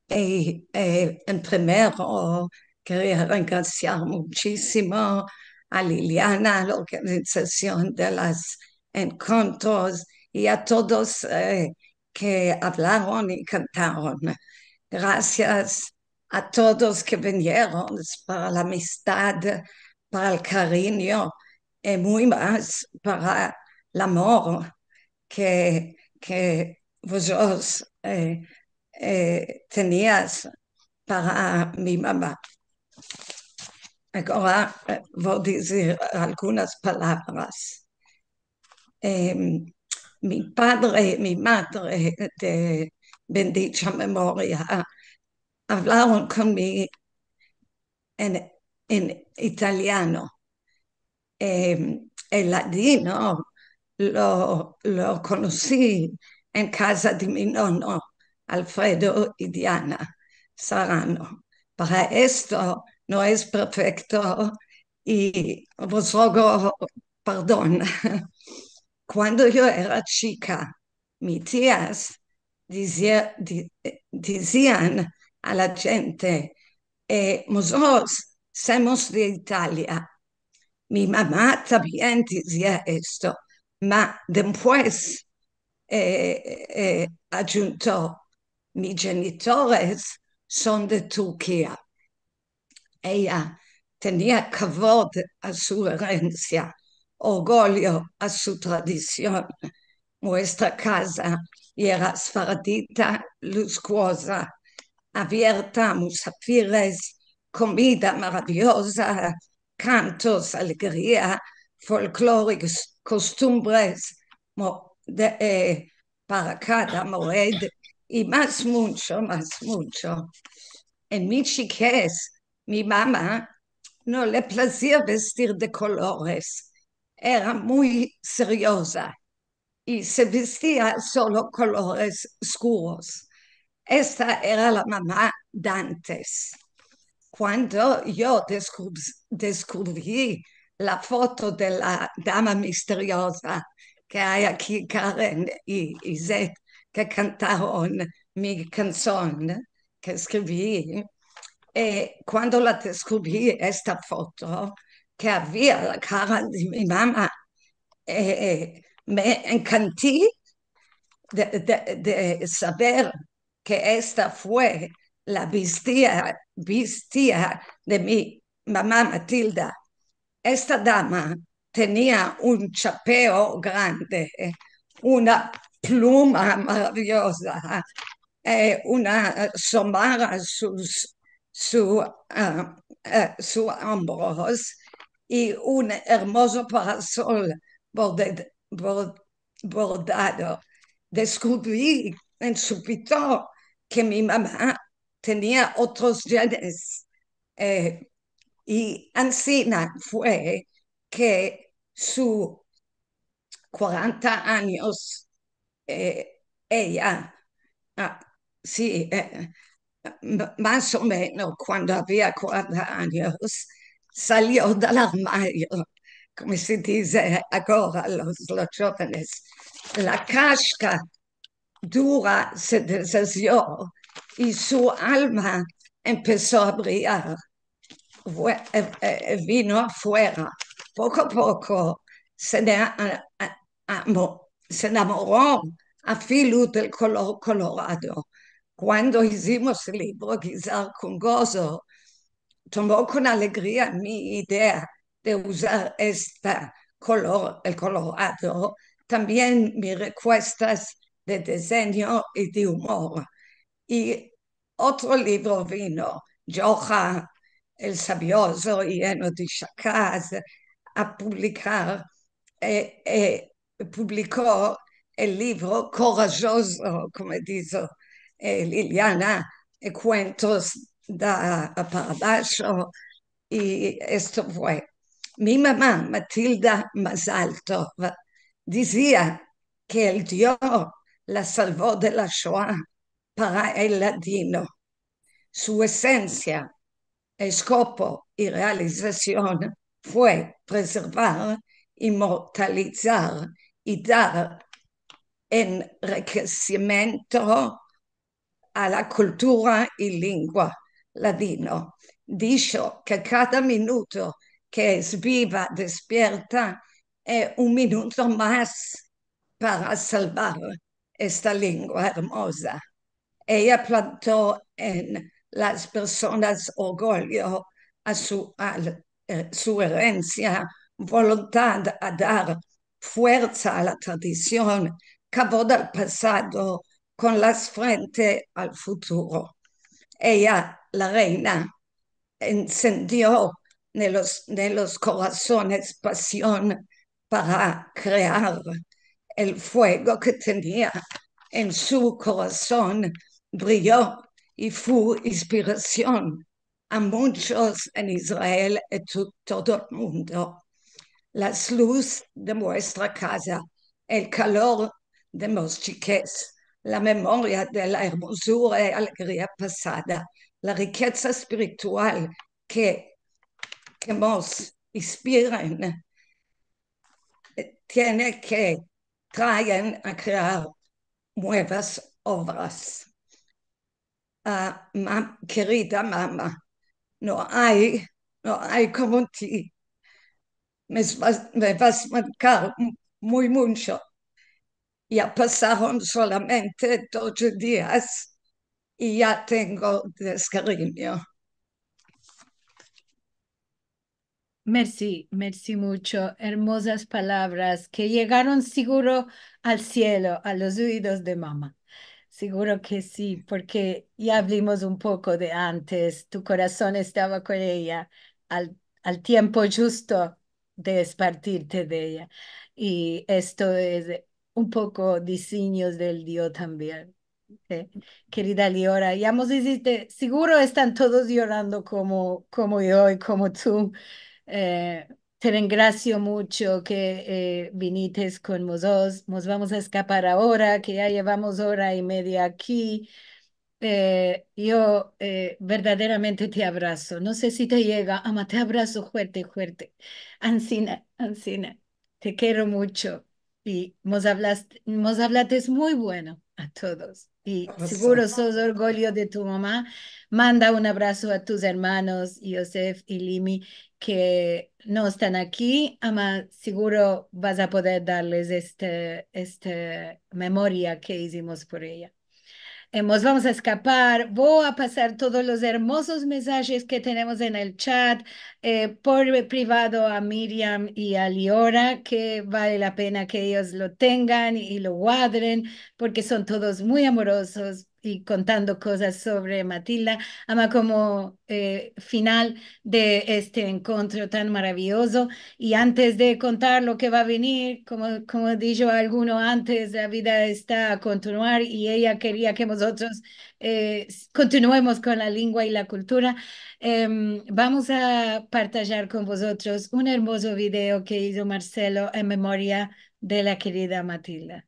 I, eh, en primero keria rengrasiar munchisimo a Liliana, la organizasion de las enkontros, i a todos, eh, ke avlaron i kantaron. Grasias a todos ke vinieron para la amistad, para el karinyo, i muy mas para el amor ke, ke vozotros, eh, eh, tenias para mi mama. Agora, eh, vo dizir algunas palavras. Em, mi padre i mi madre de bendicha memoria avlaron kon mi en, en italiano. Em, el ladino lo, lo konosi en kaza de mi nono, Alfredo i Diana Sarano. Para esto no es perfekto i vos rogo pardon. Kuando yo era chika, mi tias dizia, di-, eh, dizian a la djente, eh, "Mozotros somos de Italia." Mi mama tambien dizia esto, ma dempues, eh, eh, adjunto, "Mi djenitores son de Turkia." Eya tenia kavod a su erensia, orgulyo a su tradision. Muestra kaza yera sfaradita, luskuoza, avierta a musafires, komida maravioza, kantos, alegria, folklorikos, kostumbres, mo-, de, eh, para kada moed, i mas muncho, mas muncho. En mi chikez, mi mama no le plazia vestir de kolores. Era muy serioza i se vestia solo kolores skuros. Esta era la mama de antes. Kuando yo deskub-, deskuvri la foto de la dama misterioza ke ay aki, Karen i Izet, ke kantaron mi kanson ke eskrivi, e, kuando la deskuvri esta foto, ke avia la kara de mi mama, e, me enkanti de, de, de saver ke esta fue la bistia, bistia de mi mama Matilda. Esta dama tenia un chapeo grande, una pluma maraviyoza, e, una somara su, su, a, a, su ombros i un ermozo parasol borde-, bor-, bordado. Deskuvri en subito ke mi mama tenia otros jenes, e, i ansina fue ke su kuarenta anyos, e, eya, a, si, e, m-, mas o menos kuando avia kuarenta anyos, salio del armario, komo se dize agora los, los djovenes. La kashka dura se deshazio i su alma empeso a briar. Fue, e, e, vino afuera. Poko a poko se ena-, a-, a-, amo-, se enamoro afilu del kolor kolorado. Kuando izimos el livro Gizar kon gozo, tomo kon alegria mi idea de uzar esta kolor, el kolorado, tambien mi rekuestas de dezenyo i de umor. I otro livro vino, Joha, el sabiozo i yeno de shakas, a publikar, e, e, publiko el livro korajozo, komo dize, e, Liliana, e, kuentos da, para basho, i esto fue. Mi mama, Matilda Mazaltov, dizia ke el Dio la salvo de la Shoa para el ladino. Su esensia, eskopo i realizasion fue preservar, imortalizar i dar enrikesimentu a la kultura i lingua ladino. Disho ke kada minuto ke es biva, despierta, e un minuto mas para salvar esta lingua ermoza. Eya planto en las personas orgulyo a su, al, e, su erensia, voluntad a dar fuersa a la tradision, kavod al pasado, kon las frente al futuro. Eya, la reina, ensendio en los, en los korasones pasion para krear. El fuego ke tenia en su korason brillo i fu inspirasion a munchos en Israel i to-, todo el mundo. Las luz de muestra kaza, el kalor de mos chikes, la memoria de la ermozura i alegria pasada, la rikeza espiritual ke, ke mos inspiran, e, tiene ke traen a krear muevas ovras. A, ma-, kerida mama, no ay, no ay komo ti. Me vas, me vas mankar mu-, muy muncho. Ya pasaron solamente doze dias i ya tengo deskarinyo. Mersi, mersi muncho. Ermozas palavras ke yegaron siguro al sielo, a los uidos de mama. Siguro ke si, porke ya avlimos un poko de antes. Tu korason estava kon eya al, al tiempo djusto de despartirte de eya. I esto es un poko desinyos del Dio tambien. Eh, kerida Liora, ya mos iziste, siguro estan todos yorando komo, komo yo i komo tu. Eh, te rengrasio muncho ke, eh, vinites kon mozotros. Mos vamos a eskapar agora, ke ya yevamos ora i media aki. Eh, yo, eh, verdaderamente te abraso. No se si te yega, ama, te abraso fuerte, fuerte. Ansina, ansina. Te kero muncho. I mos avlas-, mos avlates muy bueno a todos. I siguro sos orgulyo de tu mama. Manda un abraso a tus ermanos, Yosef i Limi, ke no estan aki, ama siguro vas a poder darles este, este memoria ke izimos por eya. Eh, mos vamos a eskapar. Vo a pasar todos los ermozos mensajes ke tenemos en el chat, eh, por privado a Miriam i a Liora, ke vale la pena ke eyos lo tengan i lo guadren, porke son todos muy amorozos i kontando kozas sovre Matilda. Ama komo, eh, final de este enkontro tan maraviyozo. I antes de kontar lo ke va a venir, komo, komo disho alguno antes, la vida esta a kontinuar i eya keria ke mozotros, eh, s-, kontinuemos kon la lengua i la kultura. Em, vamos a partajar kon vozotros un ermozo video ke izo Marcelo en memoria de la kerida Matilda.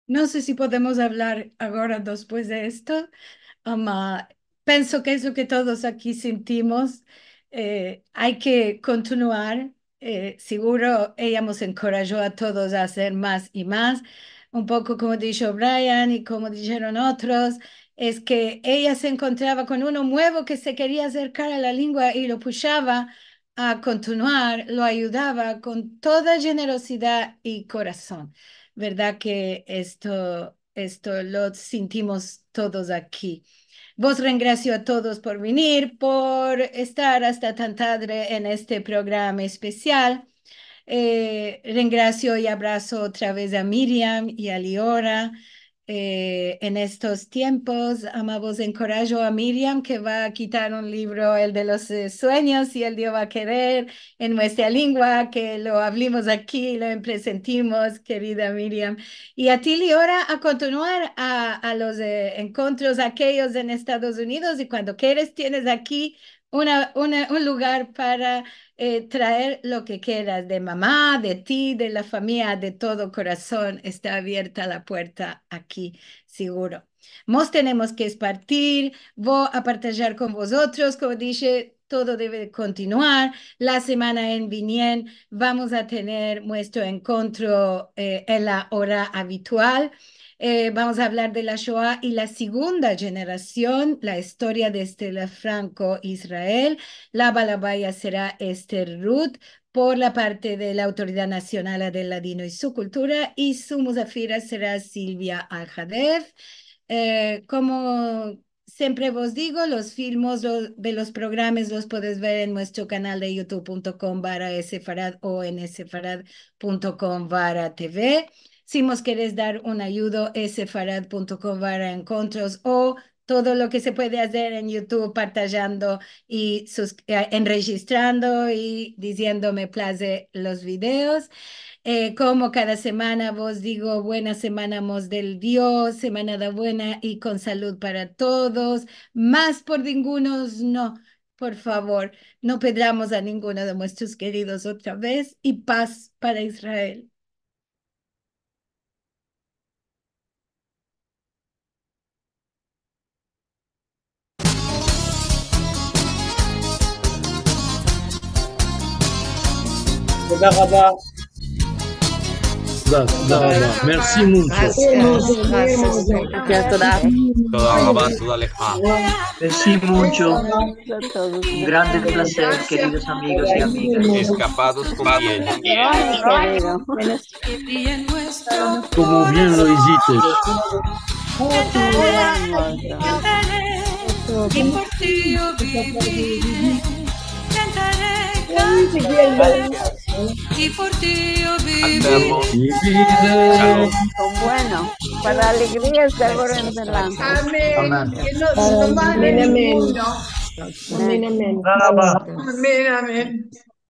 No se si podemos avlar agora despues de esto, ama penso ke es lo ke todos aki sintimos. Eh, ay ke kontinuar. Eh, siguro eya mos enkorajo a todos a azer mas i mas. Un poko komo disho Brian i komo disheron otros, es ke eya se enkontrava kon uno muevo ke se keria azerkar a la lengua i lo pushava a kontinuar, lo ayudava kon toda jenerozidad i korason. Verdad ke esto, esto lo sintimos todos aki. Vos rengrasio a todos por venir, por estar asta tan tadre en este programa espesial. Eh, rengrasio i abraso otra vez a Miriam i a Liora. Eh, en estos tiempos, ama, vos enkorajo a Miriam, ke va a kitar un livro, el de los, eh, suenyos, si el Dio va a kerer, en muestra lengua, ke lo avlimos aki, lo empresentimos, kerida Miriam. I a ti, Liora, a kontinuar a, a los, eh, enkontros, akeyos en Estados Unidos, i kuando keres, tienes aki una, una, un lugar para, eh, traer lo ke keras de mama, de ti, de la famiya, de todo korason. Esta avierta la puerta aki, siguro. Mos tenemos ke espartir, vo a partajar kon vozotros, komo dishe, todo deve de kontinuar. La semana en vinien vamos a tener muestro enkontro, eh, en la ora abitual. Eh, vamos a avlar de la Shoa i la segunda jenerasion, la istoria desde la Franko Israel. La balabaya sera Esther Ruth, por la parte de la Autoridad Nasional del Ladino i su Kultura, i su muzafira sera Silvia Alhadeff. Eh, komo siempre vos digo, los filmos, lo, de los programas los podes ver en muestro kanal de youtube punto com barra sefarad o en sefarad punto com barra TV. Si mos keres dar un ayudo, sefarad punto com barra enkontros o todo lo ke se puede azer en YouTube, partajando i sus-, eh, enrejistrando i diziendo me plaze los videos. Eh, komo kada semana vos digo, buena semana mos del Dio, semanada buena i kon salud para todos. Mas por ningunos no, por favor, no pedramos a ninguno de muestros keridos otra vez, i pas para Israel. תודה רבה. תודה, תודה רבה. Merci mucho. Gracias, gracias. תודה. תודה רבה, תודה לך. Merci mucho. Un grande placer, queridos amigos y amigas. Eskapados kon bien. Komo bien lo izites. Bueno, para alegria de agora en adelante. Amen. Amen. Ke no, no male ninguno. Amen, amen. Amen, amen.